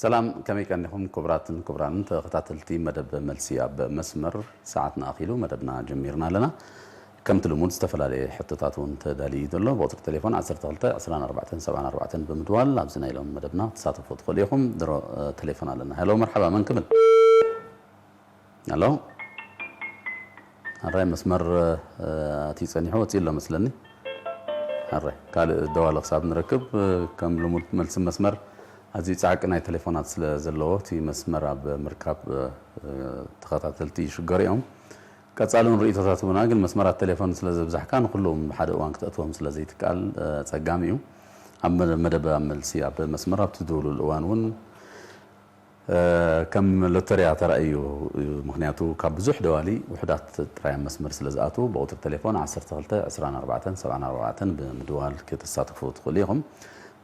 ሰላም፣ ከመይ ቀኒኹም ክቡራትን ክቡራንን ተኸታተልቲ መደብ መልሲ ኣብ መስመር? ሰዓትና ኣኺሉ መደብና ጀሚርና ኣለና። ከምቲ ልሙድ ዝተፈላለየ ሕቶታት እውን ተዳልዩ እዩ ዘሎ። ብቁፅሪ ቴሌፎን ዓሰርተ ክልተ ዕስራን ኣርባዕተን ሰብዓን ኣርባዕተን ብምድዋል ኣብዚ ናይ ሎም መደብና ክትሳተፉ ትኽእሉ ኢኹም። ድሮ፣ እ፣ ቴሌፎን ኣለና። ሄሎ፣ መርሓባ፣ መን ክብል? ሄሎ። ሕራይ መስመር፣ እ፣ ኣትዩ ጸኒሑ ወጺኡ ኣሎ መስለኒ። ሕራይ ካልእ ደዋሊ ክሳብ ንረክብ፣ እ፣ ከም ልሙድ መልሲ መስመር ኣዝዩ ጻዕቂ ናይ ቴሌፎናት ስለ ዘለዎ እቲ መስመር ኣብ ምርካብ፣ እ፣ ተኸታተልቲ ይሽገሩ እዮም። ቀጻሊ እውን ርእይቶታት ህቡና፣ ግን መስመራት ቴሌፎን ስለ ዘብዛሕካ ንኹሎም ብሓደ እዋን ክተእትዎም ስለ ዘይትከኣል፣ እ፣ ጸጋሚ እዩ። ኣብ መ-፣ መደብ ኣብ መልሲ ኣብ መስመር ኣብ ትድውሉሉ እዋን እውን እ፣ ከም ሎተሪ እያ ተራእዩ እዩ። ምኽንያቱ ካብ ብዙሕ ደዋሊ ውሑዳት ጥራይ ኣብ መስመር ስለ ዝኣትዉ ብቁፅሪ ቴሌፎን ዓሰርተ ክልተ ዕስራን ኣርባዕተን ሰብዓን ኣርባዕተን ብምድዋል ክትሳተፉ ትኽእሉ ኢኹም።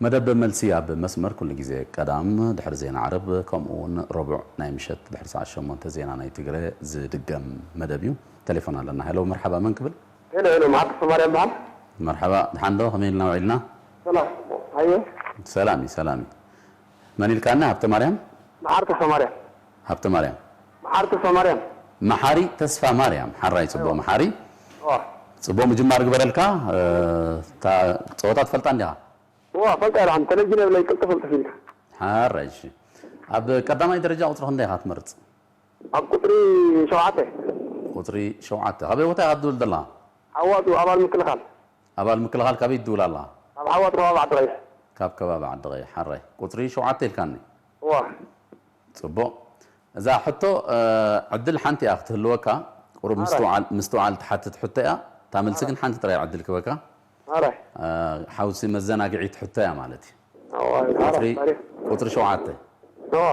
መደብ መልሲ ኣብ መስመር ኩሉ ግዜ ቀዳም ድሕሪ ዜና ዓረብ ከምኡ እውን ረቡዕ ናይ ምሸት ድሕሪ ሰዓት ሸሞንተ ዜና ናይ ትግረ ዝድገም መደብ እዩ። ቴሌፎን ኣለና። ሄሎ፣ መርሓባ፣ መን ክብል? ሄሎ፣ ሄሎ፣ መሓሪ ተስፋማርያም በሃል። መርሓባ፣ ድሓን ዶ? ከመይ ኢልና ውዒልና? ሰላም። ኣየ። ሰላም እዩ፣ ሰላም እዩ። መን ኢልካና? ሃብተ ማርያም? መሓሪ ተስፋ ማርያም። ሃብተ ማርያም። መሓሪ ተስፋ ማርያም። መሓሪ ተስፋ ማርያም። ሓራይ፣ ጽቡቕ። እዋ። መሓሪ። እዋ። ጽቡቕ ምጅማር ግበረልካ። እ፣ እታ ጸወታ ትፈልጣ እንዲኻ? እዋ፣ ፈልጣ እየ። ሓንቲ ተለቪዥን የብለይ፣ ቅልጥፍ ቅልጥፍ ኢልካ። ሓራይ፣ እሺ። ኣብ ቀዳማይ ደረጃ ቁጽሪ ክንደይ ኢኻ ትመርጽ? ኣብ ቁጽሪ ሸውዓተ። ቁጽሪ ሸውዓተ። ካበይ ቦታ ኢኻ ትድውል ዘለኻ? ሓዋጡ፣ ኣባል ምክልኻል። ኣባል ምክልኻል ካበይ ትድውል ኣለኻ? ካብ ሓዋጡ ከባቢ ዓዲ ቀይሕ። ካብ ከባቢ ዓዲ ቀይሕ። ሓራይ። ቁጽሪ ሸውዓተ ኢልካኒ። እዋ። ጽቡቕ። እዛ ሕቶ፣ እ፣ ዕድል ሓንቲ እያ ክትህልወካ። ቁሩብ ሓራይ። ምስትውዓል፣ ምስትውዓል ትሓትት ሕቶ እያ። እታ መልሲ ሓራይ። ግን ሓንቲ ጥራይ ዕድል ክበካ። ሓራይ። እ፣ ሓውሲ መዘናግዒት ሕቶ እያ ማለት እዩ። እዋ፣ ቁጽሪ፣ ሓራይ፣ ታሪኽ። ቁጽሪ ሸውዓተ። እዋ።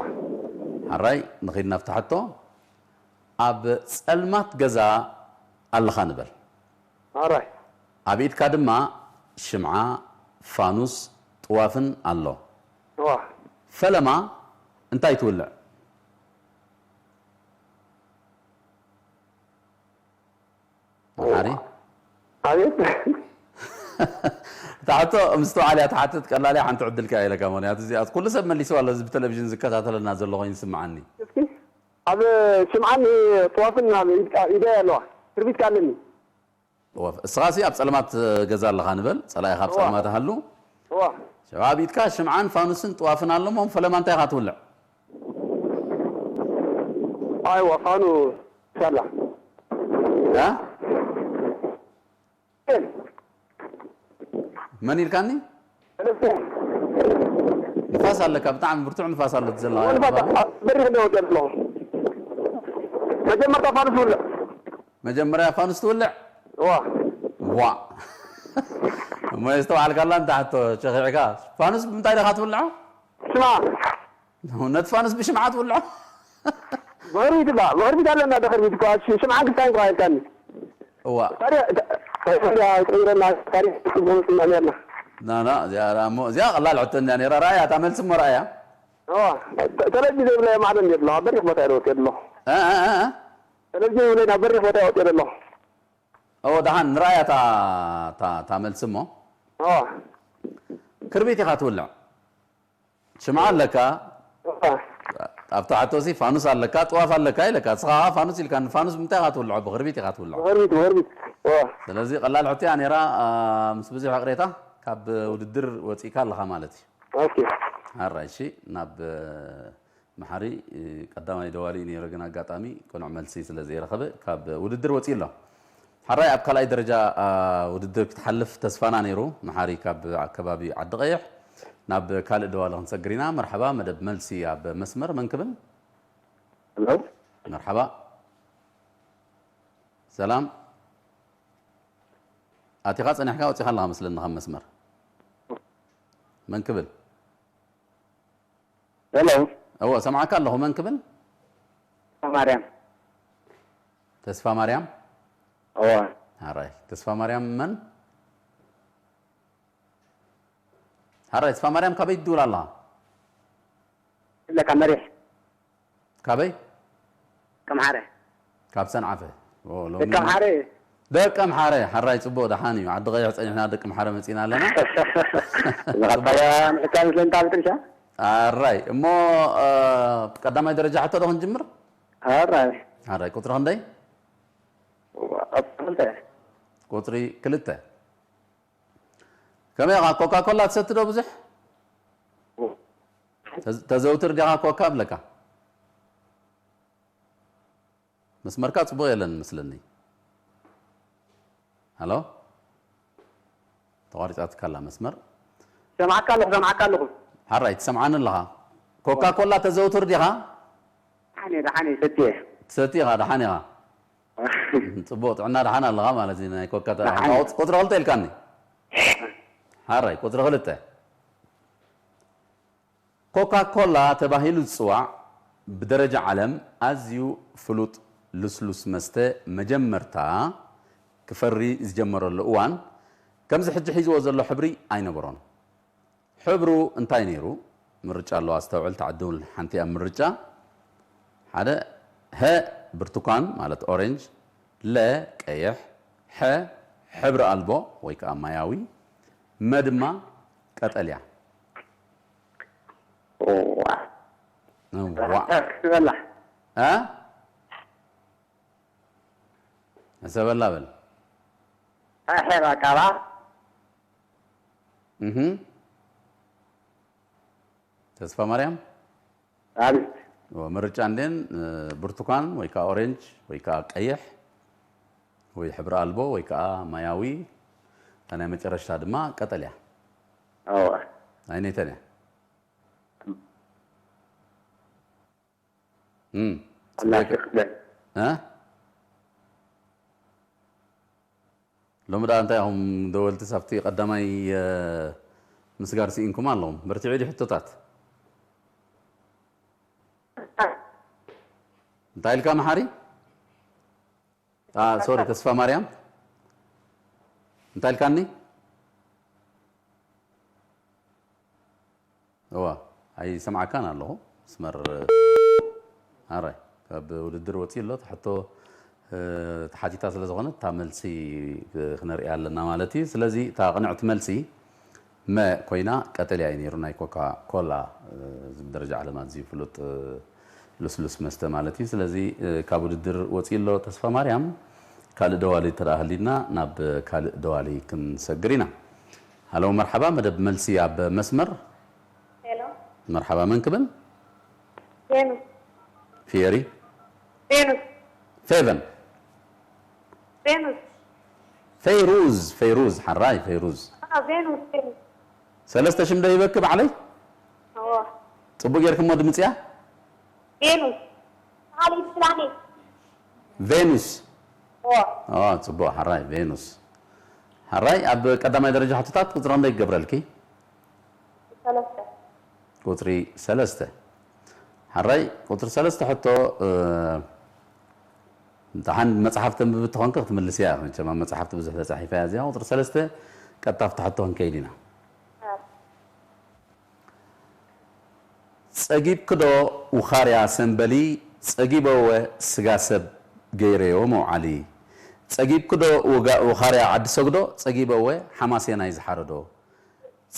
ሓራይ፣ ንኸይድ ናብታ ሕቶ። ኣብ ጸልማት ገዛ ኣለኻ ንበል። ሓራይ። ኣብ ኢድካ ድማ ሽምዓ፣ ፋኑስ፣ ጥዋፍን ኣሎ። እዋ። ፈለማ እንታይ ትውልዕ? መሓሪ? ኣቤት። እታ ሕቶ ምስትውዓል እያ ትሓትት፣ ቀላል እያ፣ ሓንቲ ዕድል ከኣ ኢለካ፣ ምኽንያቱ እዚኣ ኩሉ ሰብ መሊስዋ ኣሎ፣ እዚ ብቴሌቪዥን ዝከታተለና ዘሎ ኮይኑ ይስምዓኒ። እስኪ፣ ኣብ ሽምዓን ጥዋፍን ኣብ ኢድካ፣ ኢደይ ኣለዋ። ክርቢት ከኣ ኣለኒ። ጥዋፍ። እስኻሲ ኣብ ጸልማት ገዛ ኣለኻ ንበል፣ ጸላኢኻ ኣብ እዋ። ጸልማት ሃሉ። እዋ። ሸባብ ኢድካ ሽምዓን ፋኑስን ጥዋፍን ኣሎ እሞ፣ ፈለማ እንታይ ኢኻ ትውልዕ? ኣይዋ፣ ፋኑ ሳላ። እ? መን ኢልካኒ? ንፋስ ኣለካ፣ ብጣዕሚ ብርቱዕ ንፋስ ኣሎ እቲ ዘለኻ ንፋስ ከባቢ። በሪኽ እንደ ወዲያ ኣለኹ። መጀመርታ ፋኑስ ውልዕ። መጀመርያ ፋኑስ ትውልዕ? እዋ። ዋ። እሞ የስተውዓልካላ እንተ ሕቶ ሸኺዕካ። ፋኑስ ብምንታይ ዲኻ ትውልዖ? ሽምዓ። ነቲ ፋኑስ ብሽምዓ ትውልዖ? ብኽርቢት እባ፣ ብኽርቢት ኣለና፣ ዶ ክርቢት እኳ፣ ሽ-፣ ሽምዓ ግሳይን እኳ ኢልካኒ። እዋ። ታዲያ፣ ታ-፣ ታዲያ፣ ቀይረና፣ ታዲያ፣ ጽቡቕ ስምዕ ነርና። ና፣ ና፣ እዚኣ ደኣ እሞ፣ እዚኣ ቀላል ሕቶ እንድያ ነይራ። ረኣያ፣ እታ መልሲ እሞ ረኣያ። እዋ፣ ተ-፣ ተለቪ ዘይብለዮ ማዕዶ እንድየ ዘለኹ፣ ኣብ በሪኽ ቦታ እየ ወጢየ ዘለኹ። እ፣ እ፣ እ፣ እ? ተለቪ ዘይብለዮ ናብ በሪኽ ቦታ እየ ወጢየ ዘለኹ። እዎ፣ ደሓን ንረኣያ እታ፣ እታ፣ እታ መልሲ እሞ። እዋ። ክርቢት ኢኻ ትውልዕ። ሽምዓ ኣለካ፣ እዋ። ኣብታ ሕቶሲ ፋኑስ ኣለካ፣ ጥዋፍ ኣለካ ኢለካ። ንስኻ ኸዓ ፋኑስ ኢልካ፣ ንፋኑስ ብምንታይ ኢኻ ትውልዖ? ብኽርቢት ኢኻ ትውልዖ። ብኽርቢት፣ ብኽርቢት። እዋ። ስለዚ ቀላል ሕቶ እያ ነይራ፣ ኣ፣ ምስ ብዙሕ ይቕሬታ ካብ ውድድር ወጺእካ ኣለኻ ማለት እዩ። ኦኬ። ኣራይ፣ እሺ፣ ናብ መሓሪ፣ ቀዳማይ ደዋሊ እዩ ነይሩ፣ ግን ኣጋጣሚ ቅኑዕ መልሲ ስለ ዘይረኸበ ካብ ውድድር ወጺኡ ኣሎ። ሓራይ ኣብ ካልኣይ ደረጃ፣ ኣ፣ ውድድር ክትሓልፍ ተስፋና ነይሩ። መሓሪ ካብ ከባቢ ዓዲ ቀይሕ ናብ ካልእ ደዋሊ ክንሰግር ኢና። መርሓባ፣ መደብ መልሲ ኣብ መስመር መን ክብል? ሄሎ። መርሓባ። ሰላም። ኣቲኻ ጸኒሕካ ወጺኻ ኣለኻ መስለኒ ካብ መስመር። መን ክብል? ሄሎ። እዎ፣ ሰምዓካ ኣለኹ። መን ክብል? ተስፋ ማርያም። ተስፋ ማርያም? እዎ። ኣራይ፣ ተስፋ ማርያም መን? ኣራይ፣ ተስፋ ማርያም ካበይ ትድውል ኣለኻ? ለካ መሪሕ። ካበይ? ከምሓረ። ካብ ሰንዓፈ። ኦ፣ ሎሚ ደቀምሓረ። ደቀምሓረ፣ ሓራይ ጽቡቕ፣ ደሓን እዩ። ዓዲ ቀይሕ ጸኒሕና ደቀምሓረ መጺና ኣለና። ንኸታያ ምሕካም ምስለን ካብ ትርሻ? ኣራይ እሞ፣ እ፣ ቀዳማይ ደረጃ ሕቶ ዶ ክንጅምር? ኣራይ ኣራይ ቁፅሪ ክንደይ? ክልተ ቁፅሪ ክልተ። ከመይ ኢኻ፣ ኮካ ኮላ ትሰቲ ዶ ብዙሕ? ተዝ- ተዘውትር ዲኻ ኮካ ብለካ? መስመርካ ፅቡቕ የለን መስለኒ። ሃሎ፣ ተቋሪፃትካ ኣላ መስመር። ሰማዕካ ኣለኹ ሰማዕካ ኣለኹ። ሓራይ ትሰምዓኒ ኣለኻ? ኮካ ኮላ ተዘውትር ዲኻ? ደሓን እየ ደሓን እየ ሰትየ። ትሰቲ ኢኻ፣ ደሓን ኢኻ። ፅቡቕ ጥዕና፣ ደሓን ኣለኻ ማለት እዩ። ናይ ኮካ ተ- ደሓን። ቁፅ- ቁፅሪ ክልተ ኢልካኒ። ሓራይ ቁፅሪ ክልተ። ኮካ ኮላ ተባሂሉ ዝፅዋዕ ብደረጃ ዓለም ኣዝዩ ፍሉጥ ልስሉስ መስተ መጀመርታ ክፈሪ ዝጀመረሉ እዋን ከምዚ ሕጂ ሒዝዎ ዘሎ ሕብሪ ኣይነበሮን። ሕብሩ እንታይ ነይሩ? ምርጫ ኣለዋ፣ ኣስተውዕል፣ ተዓድውል ሓንቲ ኣብ ምርጫ። ሓደ፣ ሀ ብርቱካን ማለት ኦሬንጅ፣ ለ ቀይሕ፣ ሐ ሕብሪ ኣልቦ ወይ ከዓ ማያዊ፣ መ ድማ ቀጠልያ። ዋ ዋ ትበላ እ ሕሰበላ በል። ሕራ ካባ እህ ተስፋ ማርያም ኣቤት ምርጫ እንዴን ብርቱካን ወይ ከዓ ኦሬንጅ ወይ ከዓ ቀይሕ ወይ ሕብሪ ኣልቦ ወይ ከዓ ማያዊ እታ ናይ መጨረሽታ ድማ ቀጠልያ ኣዋ ኣይነይተን እያ እ ሎሚ ደኣ እንታይ ኢኹም ደወልቲ ሳብቲ ቀዳማይ ምስጋር ስኢንኩም ኣለኹም በርትዑ ዲ ሕቶታት እንታይ ኢልካ መሓሪ ሶሪ ተስፋ ማርያም እንታይ ኢልካኒ እዋ ኣይሰምዓካን ኣለኹ ስመር ኣራይ ካብ ውድድር ወፂ ኣሎ ሕቶ ተሓቲታ ስለ ዝኾነት እታ መልሲ ክነርእያ ኣለና ማለት እዩ ስለዚ እታ ቅንዕቲ መልሲ መ ኮይና ቀጠልያ እዩ ነይሩ ናይ ኮካ ኮላ ደረጃ ዓለም ኣዝዩ ፍሉጥ ልስሉስ መስተ ማለት እዩ ስለዚ ካብ ውድድር ወፂ ኣሎ ተስፋ ማርያም ካልእ ደዋሊ ተደኣ ህሊና ናብ ካልእ ደዋሊ ክንሰግር ኢና ሃሎ መርሓባ መደብ መልሲ ኣብ መስመር ሄሎ መርሓባ መን ክብል ቬኑስ ፊየሪ ቬኑስ ፌቨን ቬኑስ ፈይሩዝ ፈይሩዝ ሓራይ ፈይሩዝ አ ቬኑስ ቬኑስ ሰለስተ ሽም ዶ ይበክ ባዕለይ እዎ ፅቡቅ ጌርክሞ ድምፅያ ቬኑስ ካልእ ፕላኔት ቬኑስ እዎ ኦ ፅቡቅ ሓራይ ቬኑስ ሓራይ ኣብ ቀዳማይ ደረጃ ሕቶታት ቁፅሪ ክንደይ ክገብረልኪ ሰለስተ ቁፅሪ ሰለስተ ሓራይ ቁፅሪ ሰለስተ ሕቶ እንተሓን መፅሓፍ ተንብቢ ትኾንክ ክትምልስ እያ መቸም ኣብ መፅሓፍቲ ብዙሕ ተፃሒፋ እያ እዚኣ ቁፅሪ ሰለስተ ቀጥታ ፍትሓቶ ክንከይድ ኢና ፀጊብክዶ ውኻርያ ሰንበሊ ፀጊበወ ስጋ ሰብ ገይረዮ መውዓሊ ፀጊብክዶ ውኻርያ ዓዲ ሰግዶ ፀጊበወ ሓማሴናይ ዝሓረዶ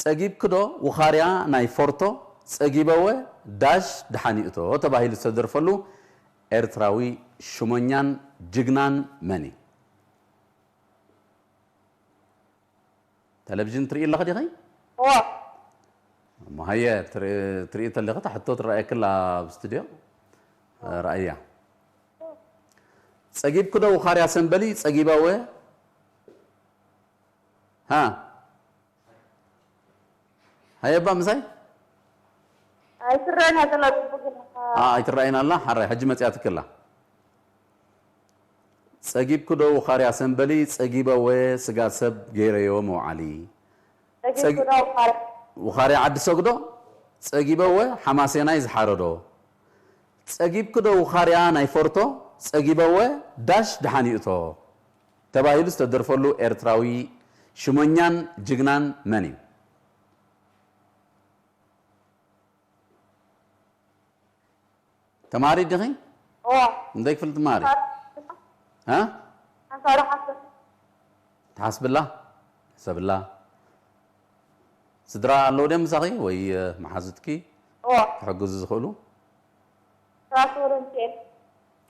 ፀጊብክዶ ውኻርያ ናይ ፎርቶ ፀጊበወ ዳሽ ድሓን ይእቶ ተባሂሉ ዝተደርፈሉ ኤርትራዊ ሽሞኛን ጅግናን መን እዩ? ቴሌቪዥን ትርኢ ኣለኺ ዲኺ? እዎ እሞ ሃየ ትርኢ ተለኺ እታ ሕቶ ትረኣየክላ ኣብ ስቱድዮ ረኣያ። ፀጊብኪ ዶ ውኻርያ ሰንበሊ ፀጊበወ ሃ ሃየባ ምሳይ ኣይትረአን እያ ዘላ ፅቡቅ ግን ኣይትረኣይን ኣላ ሓራይ ሕጂ መፅያትክላ ጸጊብኩ ዶ ውኻርያ ሰንበሊ ጸጊበወ ስጋ ሰብ ገይረዮ መውዓሊ ጸጊብኩ ዶ ውኻርያ ውኻርያ ዓዲ ሰግዶ ጸጊበወ ሓማሴናይ ዝሓረዶ ጸጊብኩ ዶ ውኻርያ ናይ ፎርቶ ጸጊበወ ዳሽ ደሓን ይእቶ ተባሂሉ ዝተደርፈሉ ኤርትራዊ ሽመኛን ጅግናን መን እዩ? ተማሪ ዲኺ? እዎ እንታይ ክፍሊ ትማሪ? እ? ሓንሳብ ሓፍተይ ትሓስብላ? ሕሰብላ? ስድራ ኣለዉ ድዮም ምሳኺ ወይ እ፣ መሓዙትኪ? እዎ። ክሕግዙ ዝኽእሉ? ራስ ወለንቲኤል።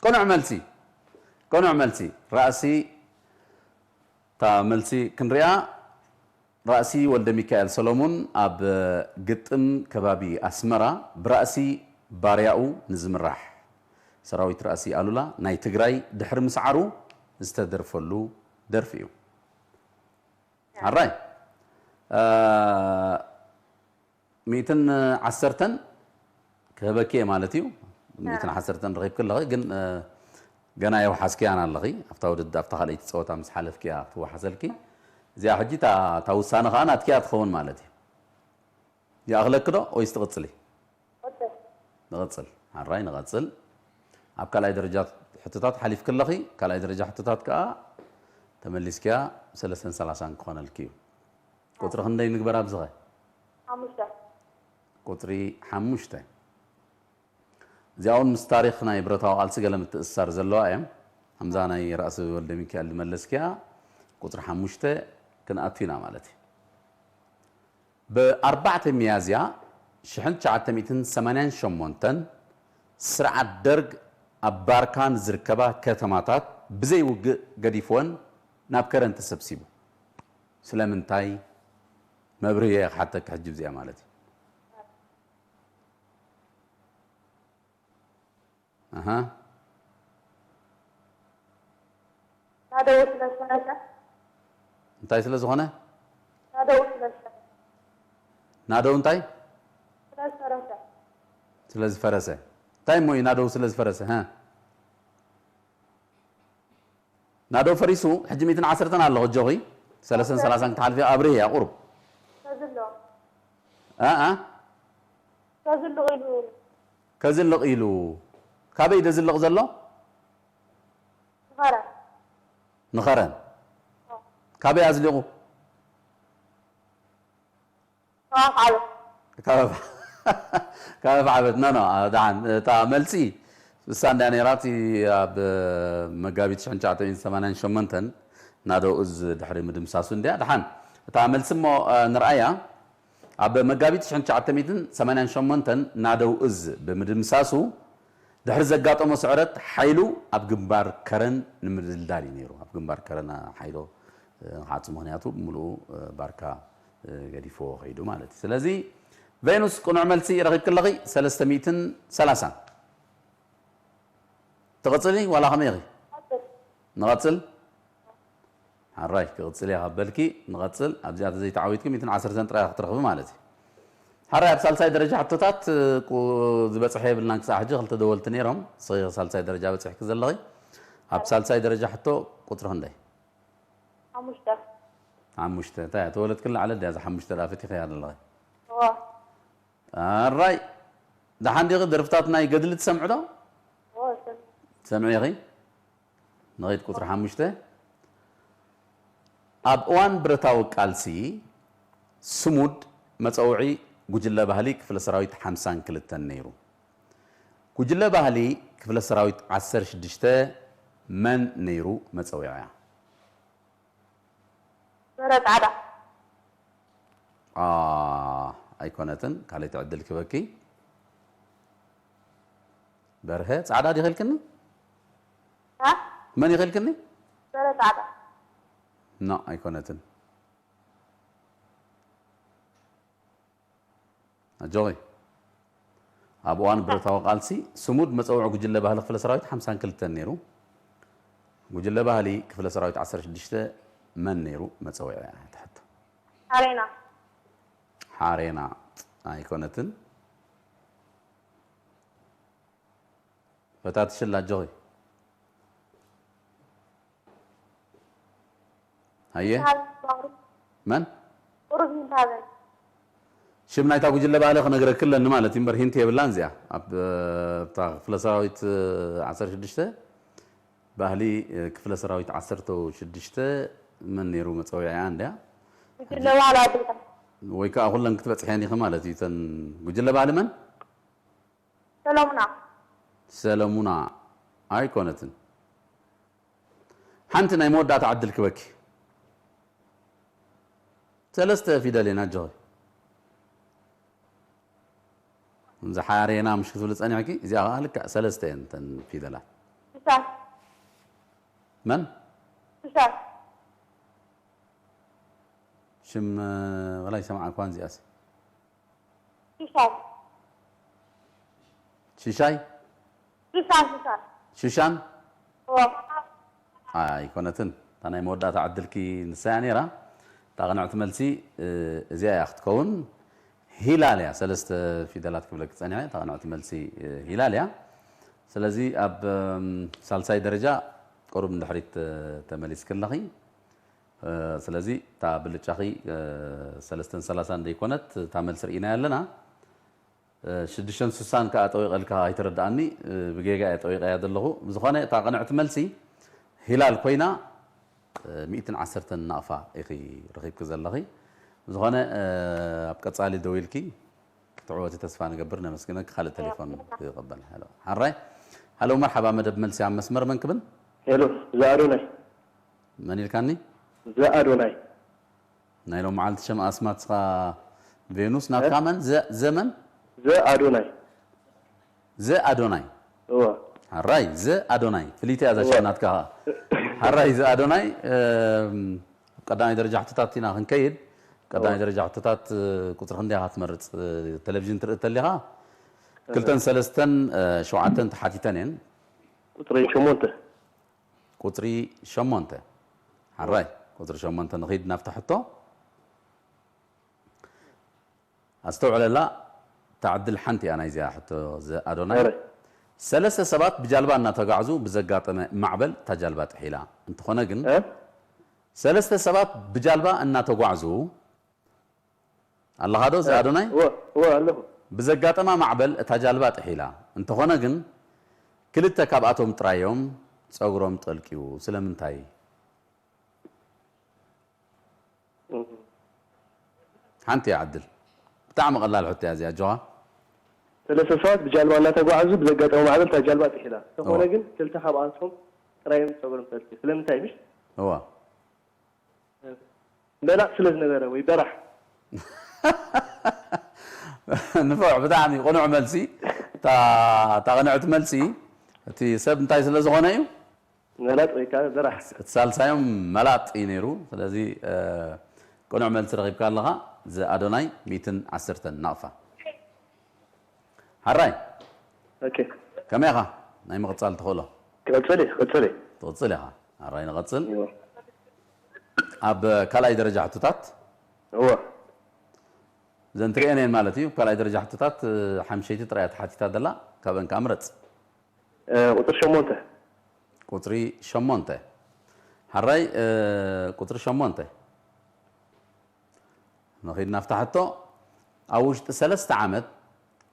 ቅኑዕ መልሲ። ቅኑዕ መልሲ። ራእሲ እታ መልሲ ክንሪኣ። ራእሲ ወልደ ሚካኤል ሰሎሙን ኣብ ግጥም ከባቢ ኣስመራ ብራእሲ ባርያኡ ንዝምራሕ ሰራዊት ራእሲ ኣሉላ ናይ ትግራይ ድሕሪ ምስዓሩ ዝተደርፈሉ ደርፊ እዩ። ሓራይ። እ፣ ሚእትን ዓሰርተን ክህበኪ እየ ማለት እዩ። ሚእትን ዓሰርተን ረኺብኪ ኣለኺ፣ ግን፣ እ፣ ገና የውሓስክያን ኣለኺ። ኣብታ ውድድ-፣ ኣብታ ካልኣይቲ ጸወታ ምስ ሓለፍኪ እያ ክትወሓሰልኪ። እዚኣ ሕጂ እታ፣ እታ ውሳነ ከኣ ናትኪ እያ ትኸውን ማለት እዩ። ይኣኽለኪ ዶ ወይስ ትቕጽሊ? ንቐጽል። ሓራይ ንቐጽል። ኣብ ካልኣይ ደረጃ ሕቶታት ሓሊፍኪ ኣለኺ። ካልኣይ ደረጃ ሕቶታት ከኣ ተመሊስክያ ሰለስተን ሰላሳን ክኾነልኪ እዩ። ቁጽሪ ክንደይ ንግበር ኣብዚ ኸ? ሓሙሽተ። ቁጽሪ ሓሙሽተ። እዚኣ እውን ምስ ታሪኽ ናይ ብረታዊ ቃልሲ ገለ ምትእስሳር ዘለዋ እያ። ከምዛ ናይ ራእሲ ወልደ ሚካኤል ዝመለስክያ ቁጽሪ ሓሙሽተ ክንኣቱ ኢና ማለት እዩ። ብ ኣርባዕተ ሚያዝያ ሽሕን ትሽዓተ ሚእትን ሰማንያን ሸሞንተን ስርዓት ደርግ ኣብ ባርካ ንዝርከባ ከተማታት ብዘይ ውግእ ገዲፍወን ናብ ከረን ተሰብሲቡ። ስለምንታይ? መብርሂ እየ ክሓተኪ ሕጂ ብዚኣ ማለት እዩ። ኣሃ። ናደው ስለ ዝፈረሰ። እንታይ ስለ ዝኾነ? ናደው ስለ ዝፈረሰ። ናደው እንታይ? ስለ ዝፈረሰ። ስለ ዝፈረሰ። እንታይ እሞ እዩ ናደው ስለ ዝፈረሰ? ሃ? ናደው ፈሪሱ፣ ሕጂ ሚእትን ዓሰርተን ኣለኹ፣ ኣጆኺ። ሰለስተን ሰላሳን ክትሓልፊ ኣብርህያ ቁሩብ። ከዝሎ። እ፣ እ? ከዝሎ ኢሉ። ከዝልቕ ኢሉ። ካበይ ደዝልቕ ዘሎ? ንኸረን። ንኸረን። ኣዎ። ካበይ ኣዝሊቑ? ካብ ኣፍዓበት። ካብ ኣፍ-፣ ካብ ኣፍዓበት። ኖ፣ ኖ፣ አ፣ ደሓን። እታ መልሲ እሳ እንድያ ነይራ። እቲ ኣብ መጋቢት ሽሕን ትሽዓተ ሚእትን ሰማንያን ሸሞንተን ናደው እዝ ድሕሪ ምድምሳሱ እንድያ። ደሓን። እታ መልሲ እሞ፣ አ፣ ንርኣያ። ኣብ መጋቢት ሽሕን ትሽዓተ ሚእትን ሰማንያን ሸሞንተን ናደው እዝ ብምድምሳሱ ድሕሪ ዘጋጠሞ ስዕረት ሓይሉ ኣብ ግንባር ከረን ንምድልዳል እዩ ነይሩ። ኣብ ግንባር ከረን ሓይሎ፣ እ፣ ንኽዓጽ ምኽንያቱ ብምሉኡ፣ እ፣ ባርካ፣ እ፣ ገዲፍዎ ከይዱ ማለት እዩ። ስለዚ ቬኑስ ቅኑዕ መልሲ ረኺብኪ ኣለኺ፣ ሰለስተ ሚእትን ሰላሳን። ትቕጽሊ ዋላ ከመይ ኢኺ? ንቐጽል? ሓራይ ክቕጽል እየ ካብ በልኪ፣ ንቐጽል። ኣብዚኣ ተዘይተዓዊትኪ ሚእትን ዓሰርተን ጥራይ ክትረኽቢ ማለት እዩ። ሓራይ ኣብ ሳልሳይ ደረጃ ሕቶታት፣ ቁ-፣ ዝበጽሐ የብልናን ክሳዕ ሕጂ፣ ክልተ ደወልቲ ነይሮም። ንስኺ ሳልሳይ ደረጃ በጺሕኪ ዘለኺ። ኣብ ሳልሳይ ደረጃ ሕቶ ቁጽሪ ክንደይ? ሓሙሽተ። ሓሙሽተ። እንታይ እያ? ተወለድክላ ዓለት ድያ እዛ ሓሙሽተ ደኣ ፈቲኸያ ዘለኺ? እዋ። ኣራይ። ደሓን ዲኺ ደርፍታት ናይ ገድሊ ትሰምዒ ዶ? እዋ፣ ሰም-፣ ትሰምዒ ኢኺ? ንኸይድ ቁጽሪ ሓሙሽተ። ኣብ እዋን ብረታዊ ቃልሲ ስሙድ መጸውዒ ጉጅለ ባህሊ ክፍለ ሰራዊት ሓምሳን ክልተን ነይሩ። ጉጅለ ባህሊ ክፍለ ሰራዊት ዓሰርተ ሽዱሽተ መን ነይሩ መጸዊዒያ? በረ ጻዕዳ። አ፣ ኣይኮነትን። ካልኣይቲ ዕድል ክበኪ። በርሀ ጻዕዳ ዲኺ ኢልክኒ? አ? መን ኢኺ ኢልክኒ? በረ ጻዕዳ። ኖ፣ ኣይኮነትን። ኣጆኺ። ኣብ እዋን ብረታዊ ቃልሲ ስሙድ መጸውዒ ጉጅለ ባህሊ ክፍለ ሰራዊት ሓምሳን ክልተን ነይሩ። ጉጅለ ባህሊ ክፍለ ሰራዊት ዓሰርተ ሽዱሽተ መን ነይሩ መጸውዒ እያ እታ ሕቶ። ሓሬና። ሓሬና ኣይኮነትን። ፈታትሽላ ኣጆኺ። ሃየ። ይንታበን ባህሩ። መን? ቁሩብ ይንታበን። ሽም ናይታ ጉጅለ ባህሊ ክነግረኪ ኣለኒ ማለት እዩ፣ እምበር ሂንት የብላን እዚኣ። ኣብ፣ እ፣ እታ ክፍለ ሰራዊት፣ እ፣ ዓሰርተ ሽዱሽተ፣ ባህሊ፣ እ፣ ክፍለ ሰራዊት ዓሰርተ ሽዱሽተ መን ነይሩ መጸዊዒኣ እንድያ? ጉጅለ ባህሊ ኣዴታት። ወይ ከኣ ኩለን ክትበጽሕየን ኢኺ ማለት እዩ። እተን ጉጅለ ባህሊ መን? ሰለሙና። ሰለሙና ኣይኮነትን። ሓንቲ ናይ መወዳእታ ዕድል ክበኪ። ሰለስተ ፊደል እየን፣ ኣጆኺ። ዝሓሬና ምሽ ክትብል ጸኒሕኪ፣ እዚኣ ከኣ ልክዕ ሰለስተ እየን እተን ፊደላት። ሽሻን መን? ሽሻን ሽም ወላ ይሰምዓ እኳ እዚኣስ። ሽሻን ሽሻይ? ሽሻን ሽሻን ሽሻን? እዎ ኣይኮነትን። እታ ናይ መወዳእታ ዕድልኪ ንሳ እያ ነይራ። እታ ቅንዕቲ መልሲ፣ እ፣ እዚኣ እያ ክትከውን። ሂላል እያ። ሰለስተ ፊደላት ክብለኪ ጸኒሐ። እታ ቅንዕቲ መልሲ፣ እ፣ ሂላል እያ። ስለዚ ኣብ፣ እም፣ ሳልሳይ ደረጃ ቁሩብ ንድሕሪት፣ እ፣ ተመሊስኪ ኣለኺ። እ፣ ስለዚ እታ ብልጫኺ፣ እ፣ ሰለስተን ሰላሳን ዘይኮነት፣ እታ መልሲ ርኢናያ ኣለና። እ፣ ሽዱሽተን ስሳን ከኣ ጠዊቐልካ ኣይተረድኣኒ፣ እ፣ ብጌጋ እየ ጠዊቐያ ዘለኹ። ብዝኾነ እታ ቅንዕቲ መልሲ ሂላል ኮይና፣ እ፣ ሚእትን ዓሰርተን ናቕፋ ኢኺ ረኺብኪ ዘለኺ። ብዝኾነ፣ እ፣ ኣብ ቀጻሊ ደው ኢልኪ ክትዕወቲ ተስፋ ንገብር። ነመስግነኪ። ካልእ ቴሌፎን ክቕበል። ሃሎ። ሓራይ። ሃሎ፣ መርሓባ። መደብ መልሲ ኣብ መስመር፣ መን ክብል? ሄሎ፣ እዛ ኣዶናይ። መን ኢልካኒ? እዛ ኣዶናይ። ናይ ሎም መዓልቲ ሸም ኣስማት ስኻ ቬኑስ ናትካ መን? ዘ-፣ ዘመን? ዘ ኣዶናይ። ዘ ኣዶናይ። እወ። ሓራይ፣ ዘ ኣዶናይ። ፍልይቲ እያ እዛ እወ። ሸም ናትካ። ሓራይ፣ ዘ ኣዶናይ፣ እም፣ ቀዳማይ ደረጃ ሕቶታት ኢና ክንከይድ። ቀዳማይ እወ። ደረጃ ሕቶታት፣ እ፣ ቁጽሪ ክንደይ ኢኻ ትመርጽ? እ፣ ቴሌቪዥን ትርኢ ተሊኻ? ክልተን ሰለስተን፣ እ፣ ሸውዓተን ተሓቲተን እየን። ቁጽሪ ሸሞንተ። ቁጽሪ ሸሞንተ። ሓራይ፣ ቁጽሪ ሸሞንተ ንኺድ ናብታ ሕቶ። ኣስተውዕለላ፣ እታ ዕድል ሓንቲ እያ ናይዚኣ ሕቶ፣ ዘ ኣዶናይ። ሓራይ። ሰለስተ ሰባት ብጃልባ እናተጓዕዙ ብዘጋጠመ ማዕበል እታ ጃልባ ጥሒላ። እንተኾነ ግን፣ እ? ሰለስተ ሰባት ብጃልባ እናተጓዕዙ፣ ኣለኻ ዶ፣ ዘ ኣዶናይ? እወ፣ እወ፣ ኣለኹ። ብዘጋጠማ ማዕበል እታ ጃልባ ጥሒላ። እንተኾነ ግን፣ ክልተ ካብኣቶም ጥራይ እዮም ጸጉሮም ጠልቅዩ። ስለምንታይ? እህ። ሓንቲ እያ ዕድል። ብጣዕሚ ቀላል ሕቶ እያ እዚኣ፣ ኣጆኻ። ሰለስተ ሰባት ብጃልባ እናተጓዓዙ ብዘጋጠመ ማዕበል እታ ጃልባ ጥሒላ። እንተኾነ እወ። ግን ክልተ ካብኣቶም ጥራይ እዮም ጸጉሮም ጠልቅዩ። ስለምንታይ ምሽ? እወ። መላጥ ስለ ዝነበረ ወይ በራሕ። ንፉዕ፣ ብጣዕሚ ቅኑዕ መልሲ። እታ፣ እታ ቅንዕቲ መልሲ፣ እቲ ሰብ እንታይ ስለ ዝኾነ እዩ? መላጥ ወይ ከዓ በራሕ። እቲ ሳልሳዮም መላጥ እዩ ነይሩ። ስለዚ፣ እ፣ ቅኑዕ መልሲ ረኺብካ ኣለኻ። ዘ ኣዶናይ ሚእትን ዓሰርተን ናቕፋ። ሓራይ፣ ኦኬ። ከመይ ኢኻ? ናይ ምቕጻል ተኽእሎ። ክቕጽል እየ፣ ክቕጽል እየ። ትቕጽል ኢኻ። ሓራይ ንቐጽል። እወ። ኣብ ካልኣይ ደረጃ ሕቶታት እወ። እዘን ትሪኤን እየን ማለት እዩ። ካልኣይ ደረጃ ሕቶታት፣ እ፣ ሓምሸይቲ ጥራይ እያ ተሓቲታ ዘላ። ካብአን ከኣ ምረጽ። እ፣ ቁጽሪ ሸሞንተ። ቁጽሪ ሸሞንተ። ሓራይ፣ እ፣ ቁጽሪ ሸሞንተ። ንኺድ ናብታ ሕቶ። ኣብ ውሽጢ ሰለስተ ዓመት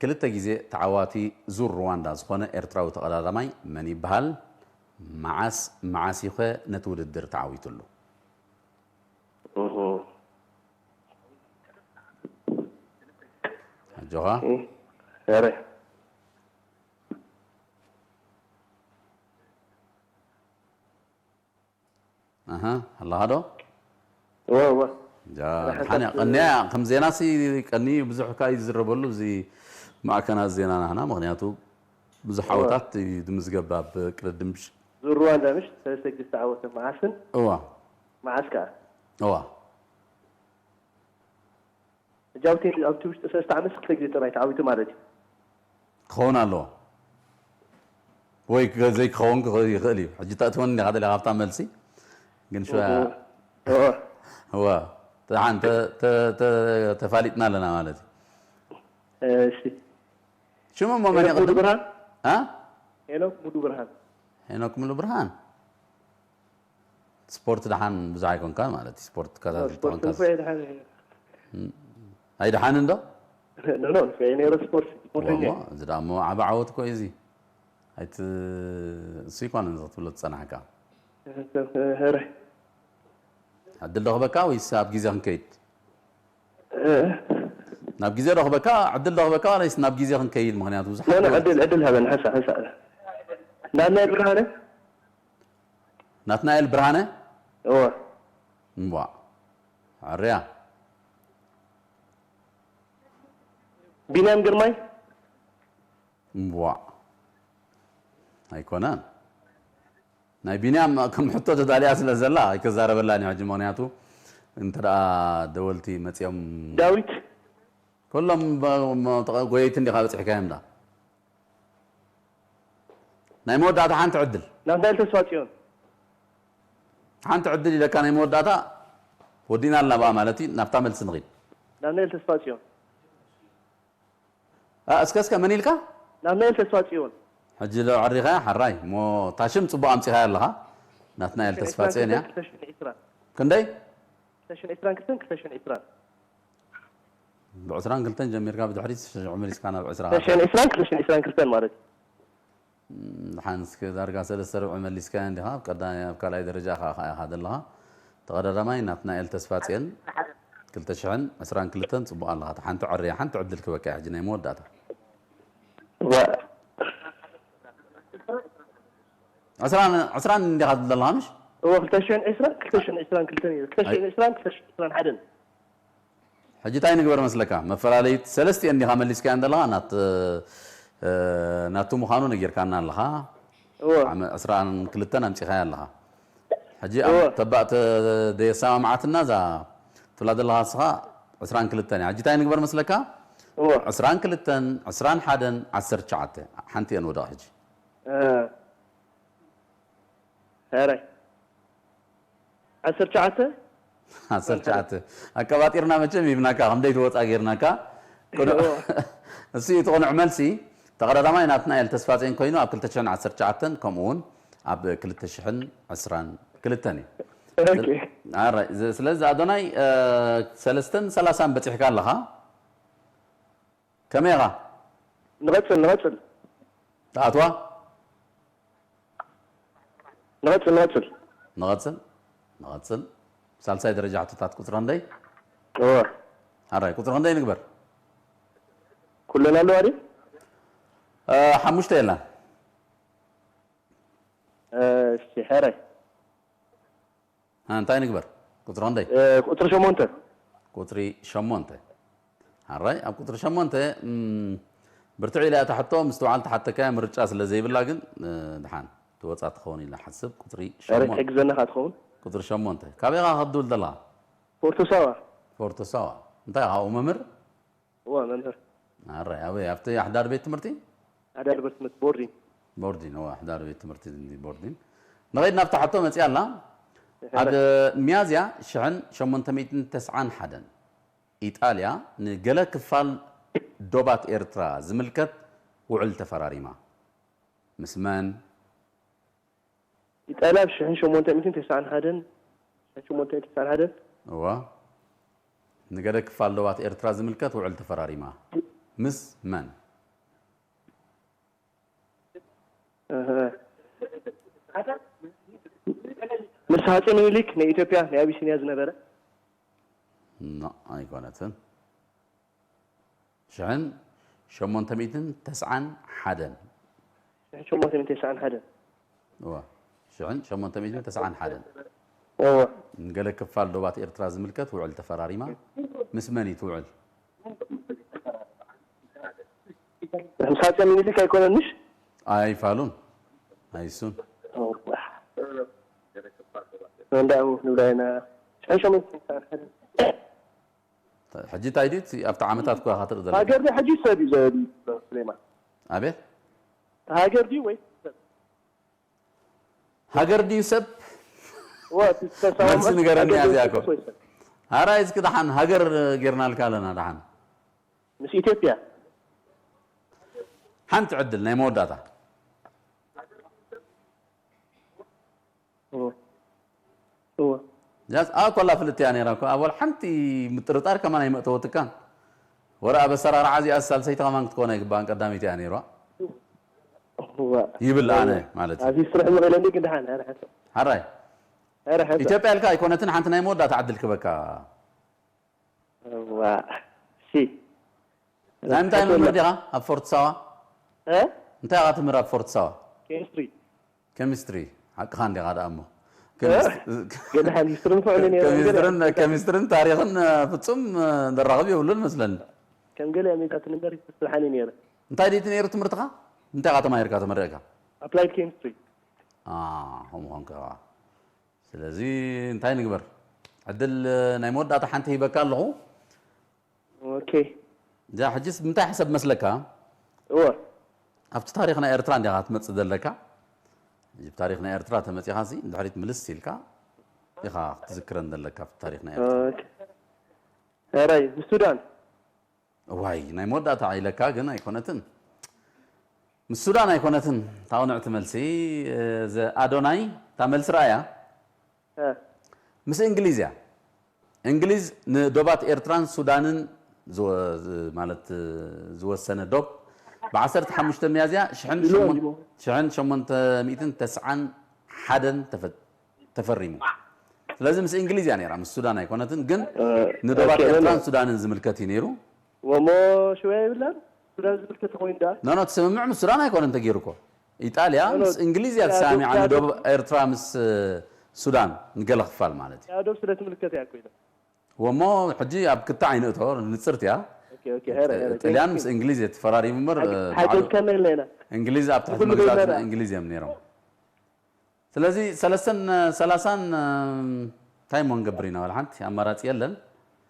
ክልተ ግዜ ተዓዋቲ ዙር ሩዋንዳ ዝኾነ ኤርትራዊ ተቐዳዳማይ መን ይበሃል? መዓስ፣ መዓስ ይኸ ነቲ ውድድር ተዓዊትሉ? እህ። ኣጆኻ። ኧረ። ኣሃ፣ ኣለኻ ዶ? እወ፣ እወ። ጃ፣ ድሓን እያ። ቀንያ፣ ከም ዜናሲ ቀንዩ ብዙሕ እኳ እዩ ዝዝረበሉ፣ እዚ ማዕከናት ዜና ናህና፣ ምኽንያቱ ብዙሕ ዓወታት እዩ ዝምዝገብ ኣብ ቅድድም ሽ- ዙር ሩዋንዳ ምሽ ሰለስተ ግዜ ዝተዓወተ መዓስን እዋ፣ መዓስ ከኣ? እዋ። ሕጂ ኣብቲ፣ ኣብቲ ውሽጢ ሰለስተ ዓመት ክልተ ግዜ ጥራይ ተዓዊቱ ማለት እዩ። ክኸውን ኣለዎ። ወይ ከ-፣ ዘይክኸውን ክኽእል ይኽእል እዩ። ሕጂ ተእትወኒ ኢኻ ደሊኻ ኣብታ መልሲ። ግን ሽዋ-፣ እወ። እዋ፣ ደሓን ተ-፣ ተ-፣ ተ-፣ ተፋሊጥና ኣለና ማለት እዩ። እሺ። ሽሙ እሞ መን እዩ ሄኖክ ሙሉ ቅድም? ብርሃን። አ? ሄኖክ ሙሉ ብርሃን። ሄኖክ ሙሉ ብርሃን። ስፖርት ደሓን ብዙሕ ኣይኮንካን ማለት እዩ። ስፖርት ትከታተል ስፖርት ተኾንካ ንፉዕ እየ ደሓን እየ። ኣይደሓንን ዶ? ኖ፣ ኖ፣ ንፉዕ እየ ነይረ ስፖርት፣ ስፖርተኛ እሞ፣ እየ። እዚ ደኣ እሞ ዓቢ ዓወት እኮ እዩ እዚ። ኣይት-፣ እሱ ይኮነን እዚ ክትብሎ ዝጸናሕካ። ኧረ። ዕድል ዶ ክበካ ወይስ ኣብ ግዜ ክንከይድ? እ። ናብ ግዜ ዶ ክበካ፣ ዕድል ዶ ክበካ ወይስ ናብ ግዜ ክንከይድ? ምኽንያቱ ብዙሓት ኖ፣ ኖ፣ ሰባት ዕድል፣ ዕድል ሃበን፣ ሓንሳእ፣ ሓንሳእ። ናትናኤል ብርሃነ? ናትናኤል ብርሃነ? እወ። እምቧ። ኣርያ። ቢንያም ግርማይ? እምቧዕ ኣይኮነን። ናይ ቢንያም ከም ሕቶ ተዳልያ ስለ ዘላ ኣይከዛረበላን እዩ ሕጂ። ምኽንያቱ እንተ ደኣ ደወልቲ መጺኦም ዳዊት። ኩሎም ጎየይቲ እንዲኻ በጺሕካዮም ዳ ናይ መወዳእታ ሓንቲ ዕድል ናትናኤል ተስፋጽዮን። ሓንቲ ዕድል ኢለካ ናይ መወዳእታ ወዲእና ኣለና ብኣ ማለት እዩ። ናብታ መልሲ ንኺድ። ናትናኤል ተስፋጽዮን። ኣ፣ እስከ እስከ መን ኢልካ? ናትናኤል ተስፋጽዮን። ሕጂ ዶ ዓሪኻ ሓራይ እሞ ታሽም ጽቡቕ ኣምጺኻያ ኣለኻ። ናትናኤል ተስፋጽዮን እያ። ክንደይ? ብ22 ጀሚርካ ብድሕሪት ሽዑ መሊስካ ናብ 20 ክልተ ሽሕን ዕስራን ክልተ ሽሕን ዕስራን ክልተን ማለት እዩ። ሓንስ ዳርጋ ሰለስተ ርብዒ መሊስካያ እንዲኻ ኣብ ቀዳማይ ኣብ ካልኣይ ደረጃ ኢኻ ኢኻ ዘለኻ። ተቐዳዳማይ ናትናኤል ተስፋጽዮን ክልተ ሽሕን ዕስራን ክልተን ጽቡቕ ኣለኻ። ሓንቲ ዕርያ ሓንቲ ዕድል ክበካ ሕጂ ናይ መወዳእታ። ዕስራን ዕስራን እንዲኻ ዘለኻ ምሽ? እወ ክልተ ሽሕን ዕስራን ክልተ ሽሕን ዕስራን ክልተን እዩ። ክልተ ሽሕን ዕስራን ክልተ ሽሕን ዕስራን ሓደን ሕጂ እንታይ ንግበር መስለካ? መፈላለዪት ሰለስቲኤን ዲኻ መሊስካየን ዘለኻ? ናት ናቱ ምዃኑ ነጊርካና ኣለኻ። እወ ዓመ ዕስራን ክልተን ኣምጺኻያ ኣለኻ። ሕጂ ኣብ እወ ተባእ ተ- ደየሰማምዓትና እዛ ትብላ ዘለኻ ንስኻ ዕስራን ክልተን እያ። ሕጂ እንታይ ንግበር መስለካ? እወ ዕስራን ክልተን፣ ዕስራን ሓደን፣ ዓሰርተ ትሽዓተ ሓንቲ እየን ወደቕ ሕጂ። እ ሕራይ ዓሰርተ ትሽዓተ ዓሰርተ ትሽዓተ ኣቀባጢርና መቸም ሂብናካ ከምደይ ትወፃ ጌርናካ ቅኑዕ እዎ። እሱ እዩ እቲ ቅኑዕ መልሲ። ተቐዳዳማይ ናትናኤል ተስፋጼን ኮይኑ ኣብ ክልተ ሽሕን ዓሰርተ ትሽዓተን ከምኡ እውን ኣብ ክልተ ሽሕን ዕስራን ክልተን እዩ። ኦኬ። ኣራይ፣ ዝ- ስለዚ ኣዶናይ እ፣ ሰለስተን ሰላሳን በፂሕካ ኣለኻ። ከመይ ኢኻ? ንቐጽል ንቐጽል ትኣትዋ? ንቐጽል ንቐጽል ንቐጽል ንቐጽል። ሳልሳይ ደረጃ ሕቶታት ቁጽሪ ክንደይ? እወ ኣራይ ቁጽሪ ክንደይ ንግበር? ኩለን ኣለዋ ድዩ? እ፣ ሓሙሽተ የላን። እሺ ሕራይ እ፣ እንታይ ንግበር? ቁጽሪ ክንደይ? እ፣ ቁጽሪ ሸሞንተ ቁጽሪ ሸሞንተ። ኣራይ ኣብ ቁጽሪ ሸሞንተ እም፣ ብርትዕ ኢላ እታ ሕቶ ምስትውዓል ተሓተካያ ምርጫ ስለ ዘይብላ ግን እ፣ ድሓን ትወጻ ትኸውን ኢላ ሓስብ። ቁጽሪ ሕራይ ሸሞንተ ተግዘና ካ ትኸውን ቁጽሪ ሸሞንተ ካበይ ኢኻ ክትድውል ዘለኻ? ፖርቶ ሳዋ ፖርቶ ሳዋ። እንታይ ኢኻ ኣብኡ መምህር? እወ መምህር። ኣራይ ኣበይ ኣብቲ ኣሕዳር ቤት ትምህርቲ? ኣሕዳር ቤት ትምህርቲ ቦርዲን። ቦርዲን እወ ኣሕዳር ቤት ትምህርቲ ቦርዲን። ንኸይድ ናብታ ሕቶ መጺኣ ኣላ። ኣብ ሚያዝያ ሽሕን ሸሞንተ ሚእትን ተስዓን ሓደን ኢጣልያ ንገለ ክፋል ዶባት ኤርትራ ዝምልከት ውዕል ተፈራሪማ። ምስ መን? ኢጣልያ ብ ሽሕን ሸሞንተ ሚእትን ተስዓን ሓደን፣ ሽሕን ሸሞንተ ሚእትን ተስዓን ሓደን እዋ ንገለ ክፋል ዶባት ኤርትራ ዝምልከት ውዕል ተፈራሪማ። ምስ መን? እህ። ምስ ሃጼ ምኒልክ ናይ ኢትዮጵያ ናይ ኣቢሲንያ ዝነበረ? ኖ ኣይኮነትን። ሽሕን ሸሞንተ ሚእትን ተስዓን ሓደን። ሽሕን ሸሞንተ ሚእትን ተስዓን ሓደን። እወ። ሽሕን ሸሞንተ ሚእትን ተስዓን ሓደን። እወ። ንገለ ክፋል ዶባት ኤርትራ ዝምልከት ውዕል ተፈራሪማ። ምስ መን እዩ እቲ ውዕል? ምስ ሃፀ ሚኒሊክ ኣይኮነንሽ? ኣይፋሉን። ኣይሱን። እወ። እንዳ ንብላ ኢና። ሽሕን ሸሞንተ ሚእትን ተስዓን ሓደን። ሕጂ እንታይ ድዩ እቲ ኣብቲ ዓመታት እኳ ኢኻ ትርኢ ዘለኻ? ሃገር ድዩ ሕጂ ሰብ እዩ ዘ-፣ ሱሌማን? ኣቤት? ሃገር ድዩ ወይ ሰብ? ሃገር ድዩ ሰብ? ወ-፣ እቲ ዝተሰማምዐ መልሲ ንገረኒ ሃገር እዚኣ ድዩ እኮ። ወይ ሰብ? ኣራይ እስኪ ደሓን ሃገር ጌርናልካ ኣለና ደሓን። ምስ ኢትዮጵያ። ሓንቲ ዕድል ናይ መወዳእታ። እወ። እወ። ጃስ ኣብ ኮላ ፍልጥ እያ ነይራ እኮ። ኣብ ወላ ሓንቲ ምጥርጣር ከማን ኣይመእተወትካን። ወረ ኣብ ኣሰራርዓ እዚኣ ሳልሰይቲ ከማን ክትኮን ኣይግባእን፣ ቀዳመይቲ እያ ነይራ። እወ። ይብል ኣነ ማለት እዩ። ኣብዚ ስራሕ መቐለኒ ግን ደሓን፣ ኣረ ሓንሳብ። ሓራይ። ኣረ ሓንሳብ። ኢትዮጵያ ኢልካ ኣይኮነትን፣ ሓንቲ ናይ መወዳእታ ዕድል ክበካ። እዋ። ሲ። ናይ ምንታይ መምህር ዲኻ ኣብ ፎርት ሳዋ? እ? እንታይ ኢኻ ትምህር ኣብ ፎርት ሳዋ? ኬሚስትሪ። ኬሚስትሪ። ሓቅኻ እንዲኻ ደኣ እሞ። እ? ኬሚስትሪ-፣ ገለ ኬሚስትርን ፍዕልን እየ። ኬሚስትርን፣ ገለ ኬሚስትርን ታሪኽን፣ እ፣ ፍጹም፣ እ፣ ዘራኽብ የብሉን መስለኒ። ከም ገለ እያ ሜታትን እምበር ይፍስሓኒ ነይረ። እንታይ ድዩ እቲ ነይሩ ትምህርትኻ? እንታይ ኢኻ ተማሂርካ ተመሪቕካ? Applied Chemistry። ከምኡ ኾንካ። ስለዚ እንታይ ንግበር? ዕድል ናይ መወዳእታ ሓንቲ ሂበካ ኣለኹ። Okay። እዛ ሕጅስ ብምንታይ ሕሰብ መስለካ? እወ። ኣብቲ ታሪኽ ናይ ኤርትራ እንዲኻ ክትመጽእ ዘለካ። ሕጂ ብታሪኽ ናይ ኤርትራ ተመጺኻ ሲ ድሕሪት ምልስ ኢልካ ኢኻ ክትዝክረን ዘለካ ኣብቲ ታሪኽ ናይ ኤርትራ። Okay። ሕራይ ብሱዳን። እዋይ ናይ መወዳእታ ኢለካ ግን ኣይኮነትን። ምስ ሱዳን ኣይኮነትን። ታቕንዕቲ መልሲ ዘኣዶናይ እታ መልሲ ረኣያ። ምስ እንግሊዝ እያ። እንግሊዝ ንዶባት ኤርትራን ሱዳንን ማለት ዝወሰነ ዶብ ብ15 ሚያዝያ ሽሕን ሸሞንተ ሚእትን ተስዓን ሓደን ተፈሪሙ። ስለዚ ምስ እንግሊዝ እያ ነይራ፣ ምስ ሱዳን ኣይኮነትን። ግን ንዶባት ኤርትራን ሱዳንን ዝምልከት እዩ ነይሩ። ወሞ ሽወያ ይብላል ሱዳን ዝምልከት ኮይኑ ዳ ኖ ኖ ስምምዕ ምስ ሱዳን ኣይኮነን ተገይሩ እኮ። ኢጣልያ ምስ እንግሊዝ እያ ተሰማሚዓ ንዶብ ኤርትራ ምስ ሱዳን ንገለ ክፋል ማለት እዩ። ያዶብ ስለ ትምልከት እያ ኮይና። ወሞ ሕጂ ኣብ ክታ ኣይንእቶ ንጽርት እያ። Okay okay። ሕራይ ሕራይ። ጥልያን ምስ እንግሊዝ እየ ተፈራሪሙ እምበር ሓገዝካና የለና። እንግሊዝ ኣብ ትሕቲ መግዛእቲ ናይ እንግሊዝ እዮም ነይሮም። ስለዚ ሰለስተን ሰላሳን እንታይ እሞ ንገብር ኢና? ዋላ ሓንቲ ኣማራፂ የለን።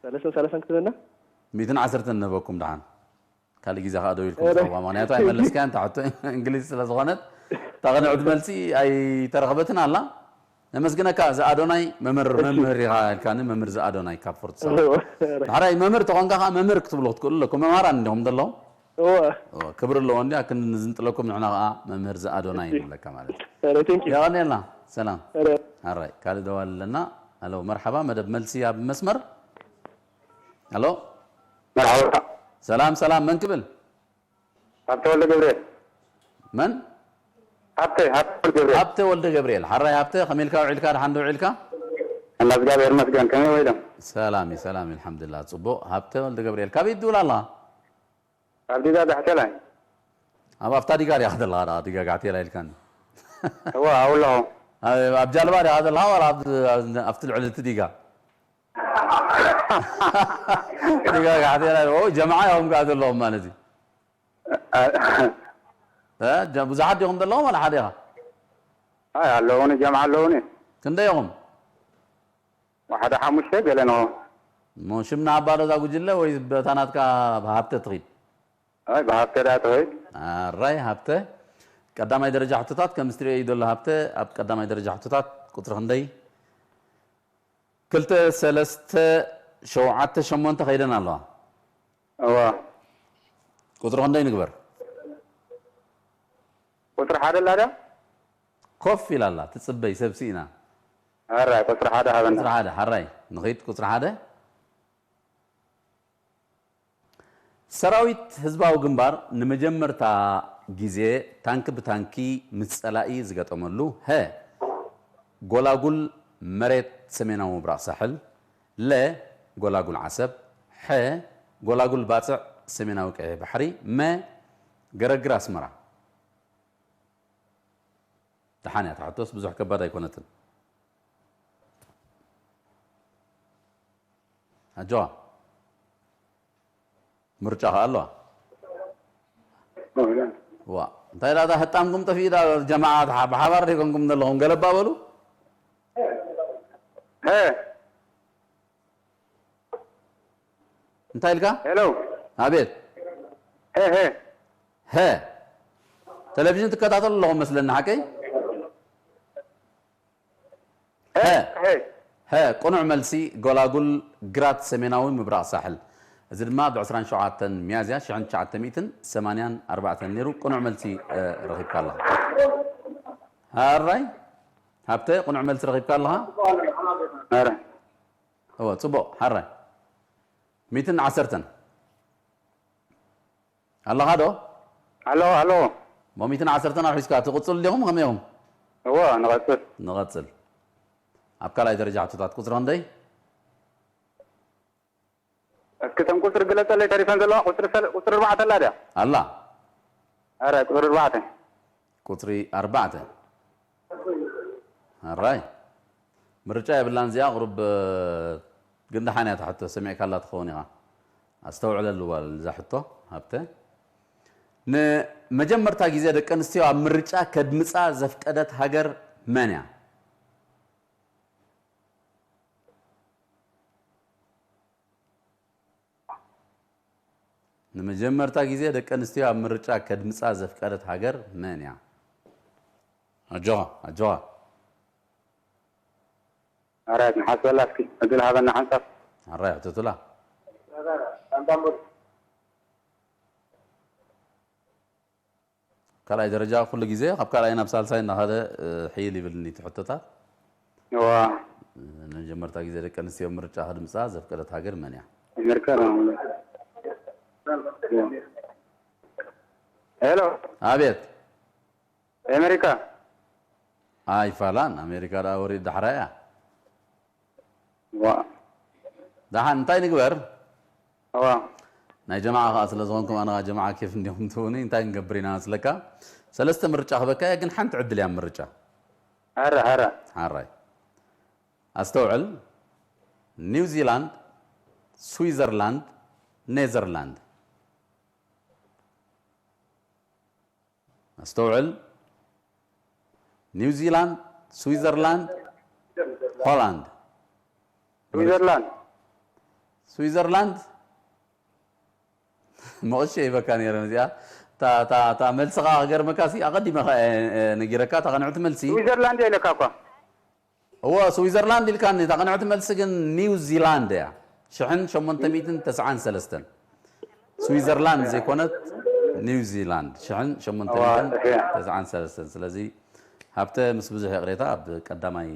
ሰለስተን ሰላሳን ክትበና ሚእትን ዓሰርተን ንህበኩም ደሓን ካልእ ግዜ ከዓ ደው ኢልኩም ዝኸዋ ምክንያቱ ኣይመለስካያን እታ ሕቶ እንግሊዝ ስለ ዝኾነት እታ ቅንዕቲ መልሲ ኣይተረኽበትን ኣላ። ነመስግነካ ዝኣዶናይ መምህር መምህር ኢኻ ኢልካኒ መምህር ዝኣዶናይ ካብ ፎርት ሳውዝ። ድሕራይ መምህር ተኾንካ ከዓ መምህር ክትብሉ ክትክእሉ ኣለኩም መምሃራን እንዲኹም ዘለኹም። እወ ክብሪ ኣለዎ እንዲ ኣክንዲ ንዝንጥለኩም ንሕና ከዓ መምህር ዝኣዶናይ ንብለካ ማለት እዩ። ኧረ thank you። የቐንየልና ሰላም። ኧረ ኣራይ ካልእ ደዋል ኣለና። ኣሎ መርሓባ መደብ መልሲ ኣብ መስመር። ኣሎ መርሓባ ሰላም ሰላም መን ክብል? ሃብተ ወልደ ገብርኤል። መን? ሃብተ ሃብተ ወልደ ገብርኤል። ሃብተ ወልደ ገብርኤል ሓራይ ሃብተ ከመይ ኢልካ ውዒልካ ደሓን ዶ ውዒልካ? እና እግዚኣብሔር ይመስገን ከመይ ውዒልኩም? ሰላም እዩ ሰላም እዩ ኣልሓምዱሊላህ ፅቡቕ። ሃብተ ወልደ ገብርኤል ካበይ ትድውል ኣለኻ? ካብ ዲጋ ጋሕቴላይ። ኣብ ኣፍታ ዲጋ ዲኻ ዘለኻ ደኣ ዲጋ ጋሕቴላ ኢልካኒ። እወ ኣብኡ ኣለኹ። ኣብ ጃልባ ዲኻ ዘለኻ ዋላ ኣብቲ ልዕሊ እቲ ዲጋ? ዲጋ ጋሕቴላ ጀምዓ ኢኹም ከኣ ዘለኹም ማለት እዩ። ብዙሓት ዲኹም ዘለኹም ዋላ ሓደ ኢኻ? ኣይ ኣለውኒ ጀምዓ ኣለውኒ። ክንደይ ኢኹም? ሓደ ሓሙሽተ ገለ ንኹን። እሞ ሽም ንሃባ ዶ እዛ ጉጅለ ወይ በታ ናትካ ብሃብተ ትኺድ? ኣይ ብሃብተ ደኣ ትኺድ። ኣራይ ሃብተ ቀዳማይ ደረጃ ሕቶታት ከም ዝትርእዮ እዩ ዘሎ ሃብተ ኣብ ቀዳማይ ደረጃ ሕቶታት ቁፅሪ ክንደይ? ክልተ ሰለስተ ሸውዓተ ሸሞንተ ከይደን ኣለዋ። እዋ ቁፅሪ ክንደይ ንግበር? ቁፅሪ ሓደ ኣላ ዳ? ኮፍ ኢላ ኣላ ትፅበይ ሰብ ስኢና። ኣራይ ቁፅሪ ሓደ ሃበና። ቁፅሪ ሓደ ሓራይ ንኺድ ቁፅሪ ሓደ። ሰራዊት ህዝባዊ ግንባር ንመጀመርታ ግዜ ታንኪ ብታንኪ ምስ ጸላኢ ዝገጠመሉ፣ ሀ፣ ጎላጉል መሬት ሰሜናዊ ምብራቕ ሳሕል፣ ለ፣ ጎላጉል ዓሰብ፣ ሐ፣ ጎላጉል ባጽዕ ሰሜናዊ ቀይሕ ባሕሪ፣ መ፣ ገረግር ኣስመራ። ደሓን እያ፣ እታ ሕቶስ ብዙሕ ከባድ ኣይኮነትን። ኣጆዋ ምርጫ ከኣ ኣለዋ። ዋ እንታይ ዳ ህጣምኩም ጠፊኡ ዳ ጀማዓ ብሓባር ደይኮንኩም ዘለኹም ገለባ በሉ። ሀ እንታይ ኢልካ? ሄሎ ኣቤት ሄ ሄ ሀ ቴሌቪዥን ትከታተሉ ኣለኹም መስለኒ ሓቀይ? ሀ ሄ ሀ ቅኑዕ መልሲ ጎላጉል ግራት ሰሜናዊ ምብራቕ ሳሕል። እዚ ድማ ብ27 ሚያዝያ ሽሕን ትሽዓተ ሚእትን ሰማንያን ኣርባዕተን ነይሩ። ቅኑዕ መልሲ ረኺብካ ኣለኻ። ሃራይ ሃብተ ቅኑዕ መልሲ ረኺብካ ኣለኻ። ኧረ እወ ጽቡቕ ሓራይ ሚእትን ዓሰርተን ኣለኻ ዶ? ኣሎ ኣሎ ሞሚትን ዓሰርተን ኣብ ሒዝካ ትቕጽሉ ዲኹም ከመይ ኢኹም? እወ ንቐጽል ንቐጽል ኣብ ካልኣይ ደረጃ ሕቶታት ቁጽሪ ክንደይ? እስኪ እተን ቁጽሪ ግለጸለይ ተሪፈን ዘለዋ ቁጽሪ ሰለ- ቁጽሪ ኣርባዕተ ኣላ ድያ? ኣላ ኣረ ቁጽሪ ኣርባዕተ ቁጽሪ ኣርባዕተ ኣራይ ምርጫ የብላን እዚኣ ቁሩብ ግን ደሓን እያ እታ ሕቶ ሰሚዕካላ ትኸውን ኢኻ ኣስተውዕለሉ ዋል እዛ ሕቶ ሃብተ ንመጀመርታ ግዜ ደቂ ኣንስትዮ ኣብ ምርጫ ከድምጻ ዘፍቀደት ሃገር መን እያ? ንመጀመርታ ግዜ ደቂ ኣንስትዮ ኣብ ምርጫ ከድምጻ ዘፍቀደት ሃገር መን እያ? ኣጆኻ፣ ኣጆኻ። ኣራይት፣ ንሓስበላ እስኪ፣ ዕድል ሃበና ሓንሳብ። ኣራይ፣ ሕተቱላ። ካልኣይ ደረጃ ኩሉ ግዜ ካብ ካልኣይ ናብ ሳልሳይ እናኸደ፣ እ፣ ሕይል ይብልኒ እቲ ሕቶታት። እዋ። ንመጀመርታ ግዜ ደቂ ኣንስትዮ ምርጫ ከድምጻ ዘፍቀደት ሃገር መን እያ? ኣሜሪካ ነው። ሄሎ። ኣቤት። ኣሜሪካ። ኣይፋላን፣ ኣሜሪካ ደኣ ወሪድ ዳሕራ እያ። ዋ። ደሓን እንታይ ንግበር? እዋ። ናይ ጀማዓ ከኣ ስለ ዝኾንኩም ኣነ ጀማዓ ኬፍ እንዲኹም ትብሉኒ እንታይ ክንገብር ኢና መስለካ? ሰለስተ ምርጫ ክበካ እየ፣ ግን ሓንቲ ዕድል እያ ምርጫ። ሃረ፣ ሃረ። ሓራይ። ኣስተውዕል። ኒውዚላንድ፣ ስዊዘርላንድ፣ ኔዘርላንድ። ኣስተውዕል። ኒውዚላንድ፣ ስዊዘርላንድ፣ ሆላንድ። ስዊዘርላንድ። ስዊዘርላንድ። መቐሸ ይበካ ነይረ ነዚኣ። እታ፣ እታ፣ እታ መልስኻ ክገርመካ ሲ፣ ኣቐዲመ ኸ፣ እ፣ እ፣ ነጊረካ፣ እታ ቅንዕቲ መልሲ። ስዊዘርላንድ እየ ኢለካ እኳ። እወ፣ ስዊዘርላንድ ኢልካኒ፣ እታ ቅንዕቲ መልሲ ግን ኒው ዚላንድ እያ። ሽሕን ሸሞንተ ሚእትን ተስዓን ሰለስተን። ስዊዘርላንድ ዘይኮነት፣ ኒው ዚላንድ። ሽሕን ሸሞንተ ሚእትን ተስዓን ሰለስተን። ስለዚ፣ ሃብተ፣ ምስ ብዙሕ ይቕሬታ፣ ኣብ ቀዳማይ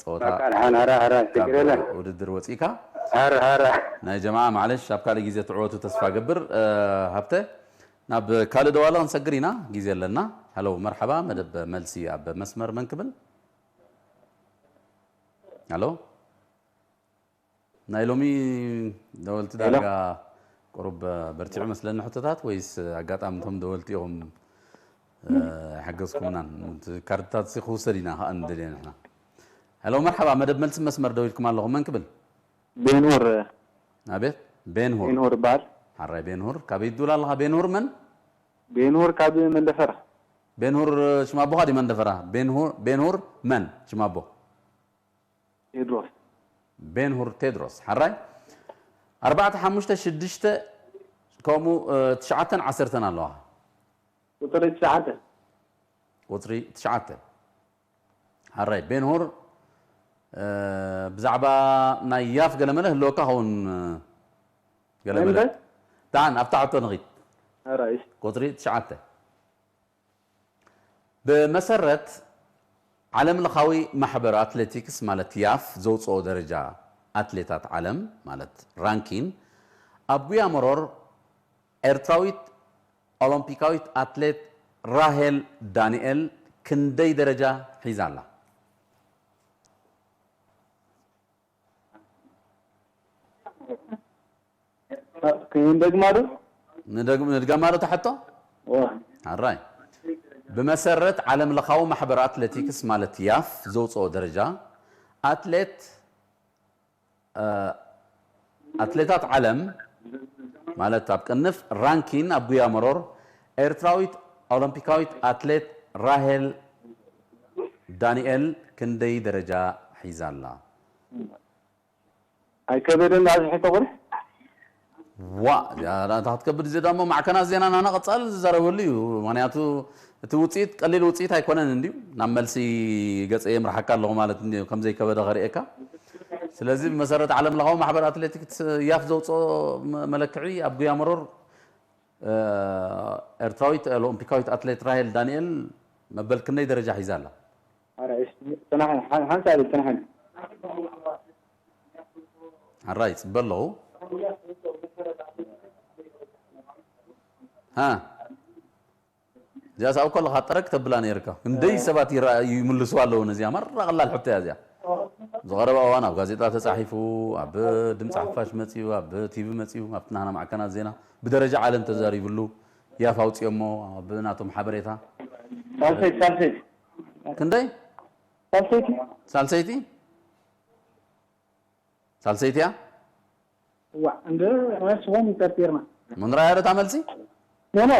ጸወታ በቃ፣ ደሓን፣ ሃራ፣ ሃራ፣ ችግር የለን። ውድድር ወጺእካ። ሃራ፣ ሃራ። ናይ ጀማዓ፣ ማዕለሽ፣ ኣብ ካልእ ግዜ ትዕወቱ ተስፋ ገብር። እ፣ ሃብተ፣ ናብ ካልእ ደዋለ ክንሰግር ኢና፣ ግዜ ኣለና። ሃሎ፣ መርሓባ፣ መደብ መልሲ ኣብ መስመር መን ክብል? ሃሎ? ናይ ሎሚ ደወልቲ ሄሎ። ዳርጋ ቁሩብ በርቲዑ መስለኒ ሕቶታት፣ ወይስ ኣጋጣሚ እቶም ደወልቲ ኢኹም፣ እ፣ ኣይሓገዝኩምናን? እቲ ካርድታት ሲ ክውሰድ ኢና ከኣ ንደልዮ ንሕና። ሄሎ፣ መርሓባ፣ መደብ መልሲ መስመር ደው ኢልኩም ኣለኹም። መን ክብል? ቤንሁር። ኣቤት፣ ቤንሁር። ቤንሁር ይበሃል። ሓራይ ቤንሁር። ካበይ ትድውል ኣለኻ? ቤንሁር መን? ቤንሁር ካብ መንደፈራ። ቤንሁር ሽማቦኻ ድዩ መንደፈራ? ቤንሁር፣ ቤንሁር መን ሽማቦ? ቴድሮስ። ቤንሁር ቴድሮስ። ሓራይ። ኣርባዕተ፣ ሓሙሽተ፣ ሽዱሽተ፣ ከምኡ፣ እ፣ ትሽዓተን ዓሰርተን ኣለዋ። ቁፅሪ ትሽዓተ። ቁፅሪ ትሽዓተ። ሓራይ። ቤንሁር፣ እ፣ ብዛዕባ ናይ ያፍ ገለመለ ህልወካ ኸውን፣ እ፣ ገለመለ። እንታይ? ደሓን፣ ኣብታ ሕቶ ንኺድ። ሓራይ። ቁፅሪ ትሽዓተ። ብመሰረት ዓለም ለኻዊ ማሕበር ኣትሌቲክስ ማለት ያፍ ዘውፅኦ ደረጃ ኣትሌታት ዓለም ማለት ራንኪን ኣብ ጉያ መሮር ኤርትራዊት ኦሎምፒካዊት ኣትሌት ራሄል ዳንኤል ክንደይ ደረጃ ሒዛ ኣላ? ክንደግማ ዶ? ንደግ-፣ ንድገማ ዶ እታ ሕቶ? ዋ። ኣራይ። ብመሰረት ዓለም ለኻዊ ማሕበር ኣትሌቲክስ ማለት ያፍ ዘውፅኦ ደረጃ ኣትሌት፣ እ፣ ኣትሌታት ዓለም ማለት ኣብ ቅንፍ ራንኪን ኣብ ጉያ መሮር ኤርትራዊት ኦሎምፒካዊት ኣትሌት ራሄል ዳንኤል ክንደይ ደረጃ ሒዛ ኣላ? ኣይከበደን ኣብዚ ሕቶ ቁሩብ? ዋ፣ እዚኣ እታ ክትከብድ እዚኣ ደሞ ማዕከናት ዜና ናና ቀጻሊ ዝዛረበሉ እዩ። ምኽንያቱ እቲ ውጽኢት ቀሊል ውጽኢት ኣይኮነን እንድዩ። ናብ መልሲ ገጸ የምርሓካ ኣለኹ ማለት እንድዩ፣ ከም ዘይከበደ ከርእየካ። ስለዚ ብመሰረት ዓለም ለኻዊ ማሕበር ኣትሌቲክስ ያፍ ዘውፅኦ መ-፣ መለክዒ ኣብ ጉያ መሮር፣ እ፣ ኤርትራዊት ኦሎምፒካዊት ኣትሌት ራሄል ዳንኤል መበል ክንደይ ደረጃ ሒዛ ኣላ? ኧረ እሺ፣ ጽናሕ፣ ሓ-፣ ሓንሳእ ኢለ ጽናሕ። ሓራይ ይጽበ ኣለኹ። ሃ። እዚኣ ሳብ ከለኻ ጥረግ ተብላ ነይርካ። ክንደይ ሰባት ይረኣ-፣ ይምልሱ ኣለዉ ነዚኣ። መራ ቀላል ሕቶ እያ እዚኣ። ዝቐረበ እዋን ኣብ ጋዜጣ ተጻሒፉ፣ ኣብ ድምፂ ሓፋሽ መጺኡ፣ ኣብ ቲቪ መጺኡ፣ ኣብቲ ናህና ማዕከናት ዜና ብደረጃ ዓለም ተዛሪብሉ፣ ያፍ ኣውጺኦሞ፣ ኣብ ናቶም ሓበሬታ። ሳልሰይቲ፣ ሳልሰይቲ። ክንደይ? ሳልሰይቲ። ሳልሰይቲ? ሳልሰይቲ እያ? እዋ፣ እንደ ራስዎም ይጠርጢርና። ምን ራእያ ዶ እታ መልሲ? ኖ ኖ፣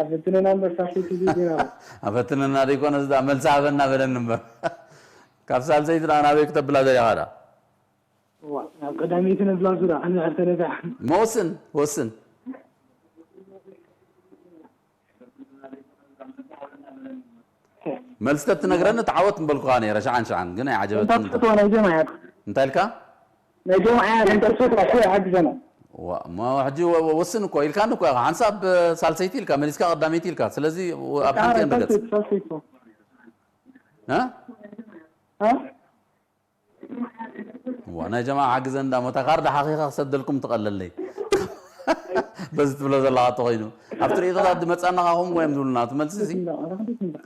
ኣፈትነና እምበር ሳልሰይቲ ዲና። ኣፈትነና ደይኮነ፣ እዚ ደኣ መልሲ ሃበና በለኒ እምበር። ካብ ሳልሰይቲ ደኣ ናበይ ክተብላ ደሊኻ ደኣ? ናብ ቀዳመይቲ ነብላ ዙራ ኣነ ኣልተነዳ። መወስን ወስን። መልሲ ተትነግረኒ ተዓወት ምበልኩኻ ነይረ፣ ሽዓን ሽዓን፣ ግን ኣይዓጀበትን። እንታይ ትፈትዋ ናይ ጀማዓ? እንታይ ኢልካ? ናይ ጀማዓ እንታይ ትፈትዋ? እኮ ይሓግዘና። ዋ፣ እሞ ሕጂ ወ-፣ ወ-፣ ወስን እኮ ኢልካኒ እኮ ኢኻ። ሓንሳብ ሳልሰይቲ ኢልካ፣ መሊስካ ቀዳመይቲ ኢልካ። ስለዚ ወ-፣ ኣብ ሓንቲ እየን ርገጽ። ሳልሰይቲ፣ ሳልሰይቲ እኮ። እ? እ? ዋ፣ ናይ ጀማዓ ሓግዘን እንዳ ሞታ ካርድ ሓኺኻ ክሰደልኩም ትቐለለይ። በዚ ትብሎ ዘለኻ እንተኾይኑ። ኣብ ትርኢቶታት ዝመጻና ካኹም ወይም ዝብሉና፣ እቲ መልሲ እዚ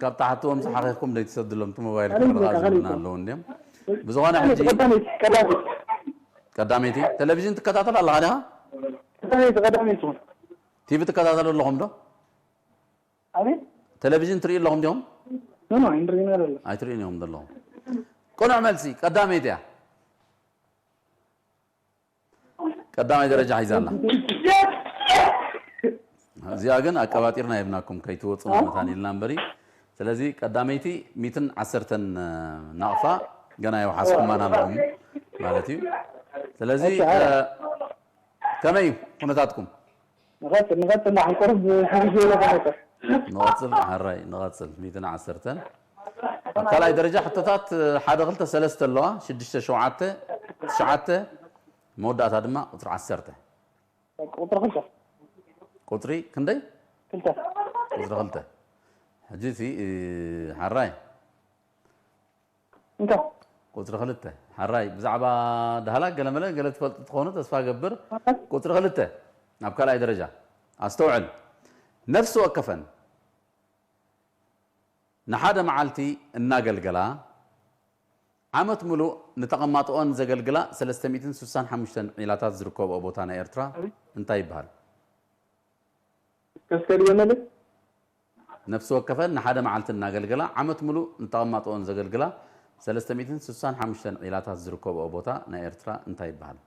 ካብ ታሕቲ ወምስ ሓኺኽኩም ደይ ትሰድሎም፣ እቲ ሞባይል ካርድኻ ዝብሉና ኣለዉ እንድዮም። ብዝኾነ ሕጂ ቀዳመይቲ፣ ቀዳመይቲ። ቀዳመይቲ፣ ቴሌቪዥን ትከታተል ኣለኻ ዲኻ? ቀዳመይቲ፣ ቀዳመይቲ። ቲቪ ትከታተሉ ኣለኹም ዶ? ኣቤት? ቴሌቪዥን ትርእዩ ኣለኹም ዲኹም? ኖ፣ ኖ፣ ኣይንርእይን ኣለና። ኣይትርእዩን ኢኹም ዘለኹም። ቅኑዕ መልሲ፣ ቀዳመይቲ እያ። ቀዳማይ ደረጃ ሒዛ ኣላ። እዚኣ ግን ኣቀባጢርና ሂብናኩም ከይትወፁ እ? መታን ኢልና እምበሪ። ስለዚ ቀዳመይቲ ሚእትን ዓሰርተን ናቕፋ ገና የውሓስኩማን ኣለኹም ማለት እዩ። ስለዚ፣ እሺ፣ እ፣ ከመይ እዩ ኩነታትኩም? ንቐጽል፣ ንቐጽል፣ ንሓን ቁሩብ ሕዚ ዝበለ ተፈጠር። ንቐጽል፣ ሓራይ፣ ንቐጽል። ሚእትን ዓሰርተን። ኣብ ካልኣይ ደረጃ ሕቶታት፣ ሓደ፣ ክልተ፣ ሰለስተ ኣለዋ። ሽዱሽተ፣ ሸውዓተ፣ ትሽዓተ፣ መወዳእታ ድማ ቁጽሪ ዓሰርተ። ቁጽሪ ክልተ። ቁጽሪ ክንደይ? ክልተ። ቁጽሪ ክልተ። ሕጂ እቲ፣ ሓራይ። እንታይ? ቁጽሪ ክልተ። ሓራይ፣ ብዛዕባ ዳህላክ ገለመለ ገለ ትፈልጡ ትኾኑ ተስፋ ገብር። ቁጽሪ ክልተ፣ ኣብ ካልኣይ ደረጃ። ኣስተውዕል። ነፍሲ ወከፈን ንሓደ መዓልቲ እናገልገላ፣ ዓመት ምሉእ ንተቐማጥኦን ዘገልግላ ሰለስተ ሚእትን ስሳን ሓሙሽተን ዒላታት ዝርከብኦ ቦታ ናይ ኤርትራ እንታይ ይበሃል? እስከ እስከ ድገመለይ? ነፍሲ ወከፈን ንሓደ መዓልቲ እናገልገላ ዓመት ምሉእ ንተቐማጥኦን ዘገልግላ ሰለስተ ሚእትን ስሳን ሓሙሽተን ዒላታት ዝርከብኦ ቦታ ናይ ኤርትራ እንታይ ይበሃል?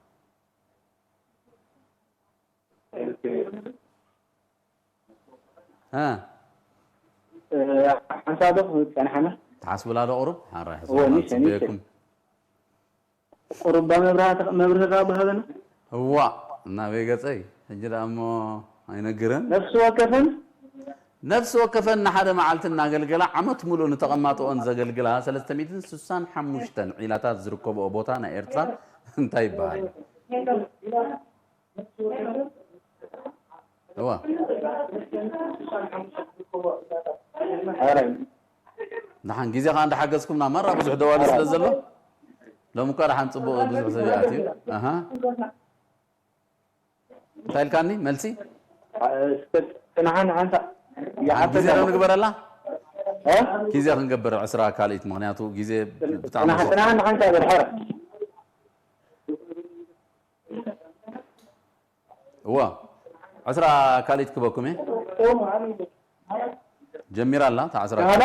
እ? ሓንሳብ ዶ ክንብል ጸናሕና? ትሓስቡላ ዶ ቁሩብ? ሓራይ እወ፣ ሕስቡላ ንእሽተይ፣ ንእሽተይ። ጽበየኩም። ቁሩባ መብራህቲ፣ መብርሂ ካብ ሃበና። እዋእ፣ እናበይ ገጸይ? ሕጂ ደኣ እሞ ኣይነግርን። ነፍሲ ወከፈን? ነፍሲ ወከፈን ንሓደ መዓልቲ እናገልገላ ዓመት ሙሉእ ንተቐማጥኦን ዘገልግላ ሰለስተ ሚእትን ስሳን ሓሙሽተን ዒላታት ዝርከብኦ ቦታ ናይ ኤርትራ እንታይ ይበሃል? እዋ። ኣረ። ደሓን ግዜ ኸዓ እንዳሓገዝኩምና፣ ማራ ብዙሕ ደዋሊ ስለ ዘሎ፣ ሎሚ እኳ ደሓን ጽቡቕ ብዙሕ ሰብ ይኣትዩ። ኣሃ። እንታይ ኢልካኒ? መልሲ? እስከ ጽንሓን ሓንሳ ደሓን ይሓተካ ግዜ ዶ ኣለኹ። ንግበረላ? እ? ግዜ ክንገብር ዕስራ ካልኢት፣ ምኽንያቱ ግዜ ብጣዕሚ ጽንሓ-፣ ጽንሓን ሓንሳ በል፣ ሕረ። እዋ፣ ዕስራ ካልኢት ክበኩም እየ። ጀሚራ ኣላ፣ እታ ዕስራ። ኣላ?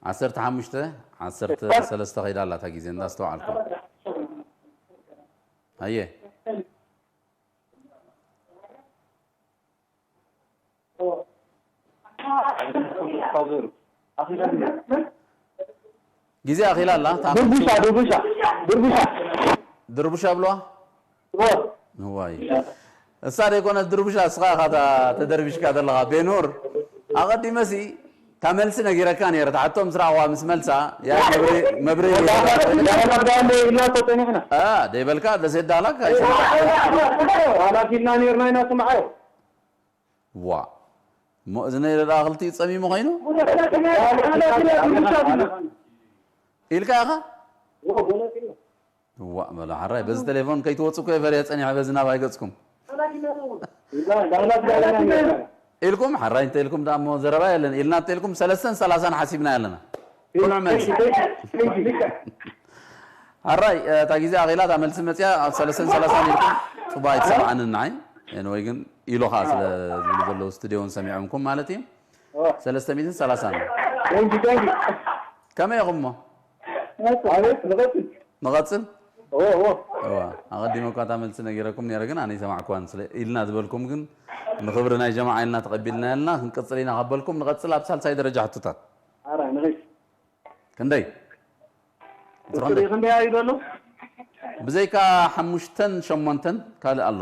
ዓሰርተ ሓሙሽተ፣ ዓሰርተ ሰለስተ ከይዳ ኣላ እታ ግዜ፣ እንዳስተውዓልኩ። ኣየ። ግዜ ኣኺላ ኣላ፣ እታ ድርቡሻ፣ ድርቡሻ፣ ድርቡሻ። ድርቡሻ ብለዋ? እወ። እዋይ። እሳ ደይኮነት ድርቡሻ፣ እስኻ ኢኻ እታ ተደርቢሽካ ዘለኻ። ቤኑር፣ ኣቐዲመሲ እታ መልሲ ነጊረካ ነይረ። እታ ሕቶ ምስ ረኣኹዋ ምስ መልሳ፣ ያ መብረ-፣ መብረሂ ዳህላክ፣ ዳህላክ ዳህላክ ኢልና እኮ ጸኒሕና። አ፣ ደይበልካ፣ ደሴት ዳህላክ ኣይሰማዕኩ። ዳህላክ ኢልና ነይርና ኢና ስምዓዮ። ዋ። እሞ እዝነይ ደኣ ክልቲኡ ጸሚሙ ኾይኑ? ኢልካ ኢኻ? ዋእ በሎ ሓራይ፣ በዚ ቴሌፎን ከይትወጹ እኮ እየ ፈሪሐ ጸኒሐ፣ በዚ ናባይ ገጽኩም። ኢልኩም ሓራይ እንተ ኢልኩም ደኣ እሞ ዘረባ የለን። ኢልና እንተ ኢልኩም ሰለስተን ሰላሳን ሓሲብና ኣለና። ቅኑዕ መልሲ። ሓራይ፣ እታ ግዜ ኣኺላ፣ እታ መልሲ መጽያ፣ ኣብ ሰለስተን ሰላሳን ኢልኩም ጽቡቕ ኣይትሰምዓንን ንዓይ። ኤንወይ ግን ኢሎኻ ስለ ዝብሉ ዘለዉ ስቱድዮ እውን ሰሚዖምኩም ማለት እዩ። ሰለስተ ሚእትን ሰላሳን። Thank you, thank you። ከመይ ኢኹም እሞ? ኣቤት፣ ንቐጽል። ንቐጽል? እዎ እዎ። እዋ ኣቐዲመ እኳ እታ መልሲ ነጊረኩም ነይረ፣ ግን ኣነ ይሰማዕኩዋን ስለ ኢልና ዝበልኩም ግን ንኽብሪ ናይ ጀማዓ ኢልና ተቐቢልና ያልና ክንቅጽል ኢና ካብ በልኩም ንቐጽል ኣብ ሳልሳይ ደረጃ ሕቶታት። ኣራይ ንኺድ። ክንደይ? ቁጽሪ ቁጽሪ ክንደይ? ክንደይ እዩ ዘሎ? ብዘይካ ሓሙሽተን ሸሞንተን ካልእ ኣሎ።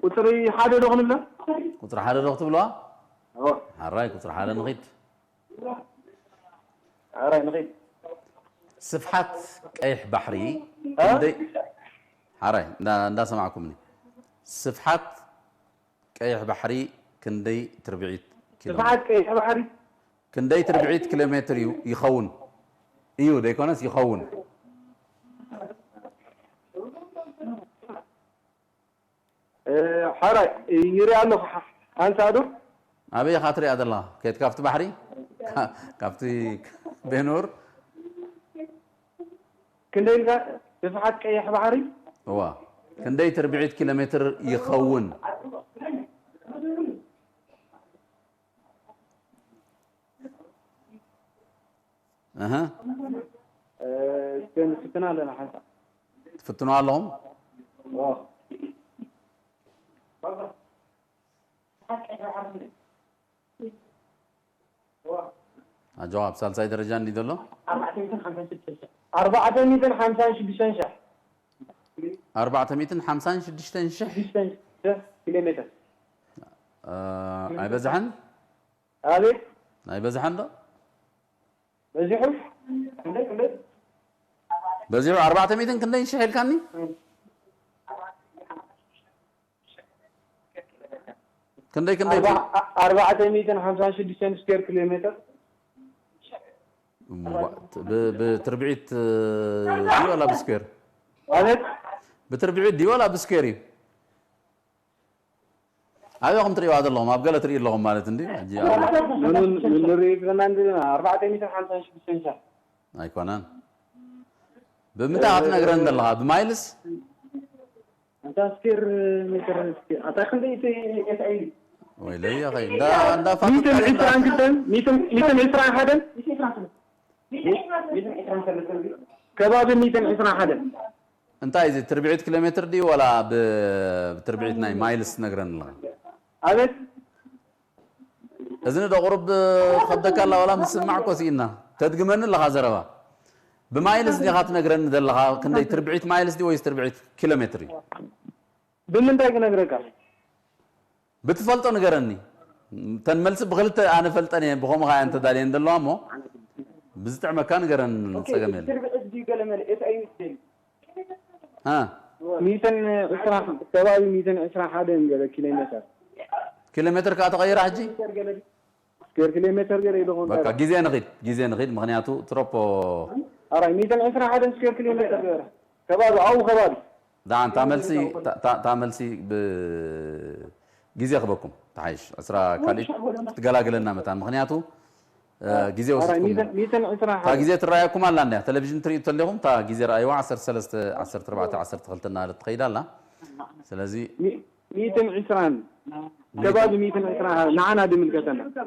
ቁጽሪ ሓደ ዶ ክንብሎ? ቁጽሪ ሓደ ዶ ክትብልዋ? እዎ። ሓራይ ቁጽሪ ሓደ ንኺድ። ኣራይ ንኺድ። ስፍሓት ቀይሕ ባሕሪ እ? ክንደይ? ሓራይ እንዳ- እንዳሰማዕኩምኒ። ስፍሓት ቀይሕ ባሕሪ ክንደይ ትርብዒት ኪሎ? ስፍሓት ቀይሕ ባሕሪ ክንደይ ትርብዒት ኪሎ ሜትር እዩ ይኸውን? እዩ ደይኮነስ ይኸውን። እ፣ ሓራይ ይርኢ ኣለኹ። ሓ- ሓንሳእ ዶ? ኣበይ ኢኻ ትሪኣ ዘለኻ? ከየት ካብቲ ባሕሪ? ካ- ካብቲ ቤኑር? ክንደይ ኢልካ? ስፍሓት ቀይሕ ባሕሪ እዋ ክንደይ ትርብዒት ኪሎ ሜትር ይኸውን? እህ እ፣ እስከ ንፍትና ኣለና ሓንሳእ። ትፍትኑ ኣለኹም? ዋው። ኣጆ ኣብ ሳልሳይ ደረጃ እንዲ ዘሎ ኣርባዕተ ሚእትን ሓምሳን ሽዱሽተን ሸሕ። ኣርባዕተ ሚእትን ሓምሳን ሽዱሽተን ሽሕ ሽዱሽተን ሸሕ ኪሎ ሜትር። እ፣ ኣይበዝሐን? ኣቤት ኣይበዝሐን ዶ? በዚሑ። ክንደይ ክንደይ? በዚሑ ኣርባዕተ ሚእትን ክንደይ ሽሕ ኢልካኒ? ክንደይ ክንደይ? ኣርባ- ኣርባዕተ ሚእትን ሓምሳን ሽዱሽተን ስኩዌር ኪሎ ሜትር። ብ- ብትርብዒት ድዩ ዋላ ብስኩዌር? ማለት ብትርብዒት ድዩ ዋላ ብስኩዌር እዩ? ኣበይኹም ትርእይዋ ዘለኹም? ኣብ ገለ ትርእዩ ኣለኹም ማለት እንዲ ሕጂ ኣብ- ምኑን ንርኢ ዘለና እንዲ ኣርባዕተ ሚእትን ሓምሳን ሽዱሽተን ሸሕ። ኣይኮነን። ብምንታይ ኢኻ ትነግረን ዘለኻ? ብማይልስ? ኣንታ ስኩዌር ሜትር እስኪ ኣታ ክንደይ እቲ ኤስኣይ ወይለይ ኣኸይ እንዳ እንዳ ሚእትን ፋጥጣ ዕስራን ክልተን ሚእትን ሚእትን ዕስራን ሓደን ከባቢ ሚእትን ዕስራን ሓደን። እንታይ እዚ ትርብዒት ኪሎ ሜትር ድዩ ዋላ ብ- ብትርብዒት ናይ ማይልስ ትነግረን ኣለኻ? ኣቤት እዝኒ ዶ ቁሩብ ትኸብደካ ኣላ ዋላ ምስማዕ እኮ ስኢና ተድግመኒ ኣለኻ ዘረባ ብማይልስ ዲኻ ትነግረኒ ዘለኻ ክንደይ ትርብዒት ማይልስ ድዩ ወይስ ትርብዒት ኪሎ ሜትር እዩ? ብምንታይ ክነግረካ? ብትፈልጦ ንገረኒ። ተን መልሲ ብክልተ ኣነ ፈልጠን እየ ብኸምኡ ኸዓ እንተዳልየን ዘለዋ እሞ ብዝጥዕመካ ንገረኒ ጸገም የለን። ትርብዒት ድዩ ገለ መለ ኤስኣይ ይመስለኒ። እ ሚእትን ዕስራ ከባቢ ሚእትን ዕስራ ሓደን ገለ ኪሎ ሜትር። ኪሎ ሜትር ከኣ ተቐይራ ሕጂ? ስኩዌር ኪሎ ሜትር ገለ ይደኾን በቃ ግዜ ንኺድ ግዜ ንኺድ ምኽንያቱ ትሮፖ ኣራይ ሚእትን ዕስራ ሓደን ስኩዌር ኪሎ ሜትር ገለ ከባቢ ኣብኡ ከባቢ ደሓን እታ መልሲ እታ- እታ እታ መልሲ ብግዜ ክበኩም ተሓይሽ ዕስራ ካልኢት ክትገላግለና መታን ምኽንያቱ እ፣ ግዜ ኣራይ ወሲድኩም ሚእትን ሚእትን ዕስራ እታ ግዜ ትረኣየኩም ኣላ እንድያ ቴሌቪዥን ትርእዩ ተለኹም እታ ግዜ ረኣይዋ ዓሰርተ ሰለስተ ዓሰርተ ኣርባዕተ ዓሰርተ ክልተ እናበለት ትኸይድ ኣላ ስለዚ ሚ- ሚእትን ዕስራን ከባቢ ሚእትን ዕስራ ንዓና ድምልከተና እቲ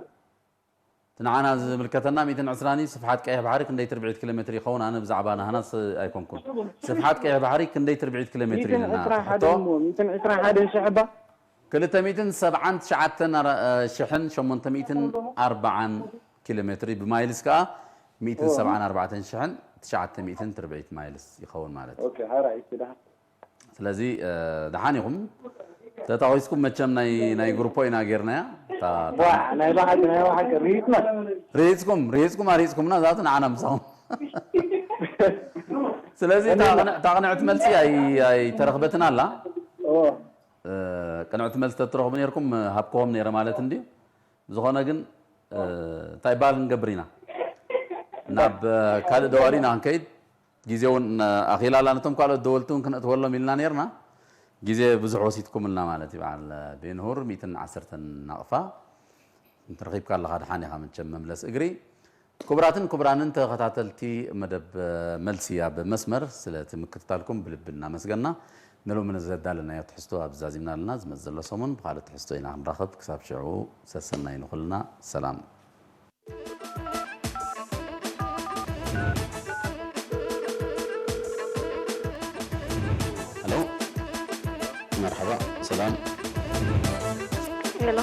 ንዓና ዝምልከተና ሚእትን ዕስራን እዩ ስፍሓት ቀይሕ ባሕሪ ክንደይ ትርብዒት ኪሎ ሜትር ይኸውን ኣነ ብዛዕባ ናህናስ ኣይኮንኩን ስፍሓት ቀይሕ ባሕሪ ክንደይ ትርብዒት ኪሎ ሜትር እዩ ሚእትን ኢልና ዕስራ ሓደ ሕቶ እሞ ሚእትን ዕስራ ሓደን ሽሕ እባ ክልተ ሚእትን ሰብዓን ትሽዓተን ኣረ- ሽሕን ሸሞንተ ሚእትን ኣርባዓን ኪሎ ሜትር እዩ ብማይልስ ከኣ ሚእትን ሰብዓን ኣርባዕተን ሽሕን ትሽዓተ ሚእትን ትርብዒት ማይልስ ይኸውን ማለት እዩ ኦኬ ሓራይ እሺ ደሓን ስለዚ እ፣ ደሓን ኢኹም ተታኺስኩም መቸም ናይ ናይ ግሩፖ ኢና ጌርናያ እታ- እታ- ዋ ናይ ብሓቂ ናይ ብሓቂ ሪኢትና ርሂጽኩም ርሂጽኩም ኣርሂጽኩምና ዛቱ ንዓና ምሳኹም ስለዚ እታ ቅንዕ- እታ ቅንዕቲ መልሲ ኣይ- ኣይተረኽበትን ኣላ ኦ እ፣ ቅንዕቲ መልሲ ተትረኽቡ ነርኩም ሃብክዎም ነይረ ማለት እንድዩ ዝኾነ ግን እ፣ እንታይ ባል ንገብር ኢና ናብ እ፣ ካልእ ደዋሊ ኢና ክንከይድ ግዜ እውን ኣኺላላ ነቶም ካልኦት ደወልቲ እውን ክነእትወሎም ኢልና ነርና ግዜ ብዙሕ ወሲድኩምልና ማለት እዩ በዓል ቤንሁር ሚእትን ዓሰርተን ናቕፋ እንተረኺብካ ኣለኻ ድሓን ኢኻ መቸም መምለስ እግሪ ክቡራትን ክቡራንን ተኸታተልቲ መደብ መልሲ ኣብ መስመር ስለቲ ምክትታልኩም ብልቢ እናመስገና ንሎሚ ንዘዳለናዮ ትሕዝቶ ኣብ ዛዚምና ኣለና ዝመፅ ዘሎ ሰሙን ብካልእ ትሕዝቶ ኢና ክንራኸብ ክሳብ ሽዑ ሰሰናይ ንኹልና ሰላም መርሓባ፣ ሰላም። ሄሎ፣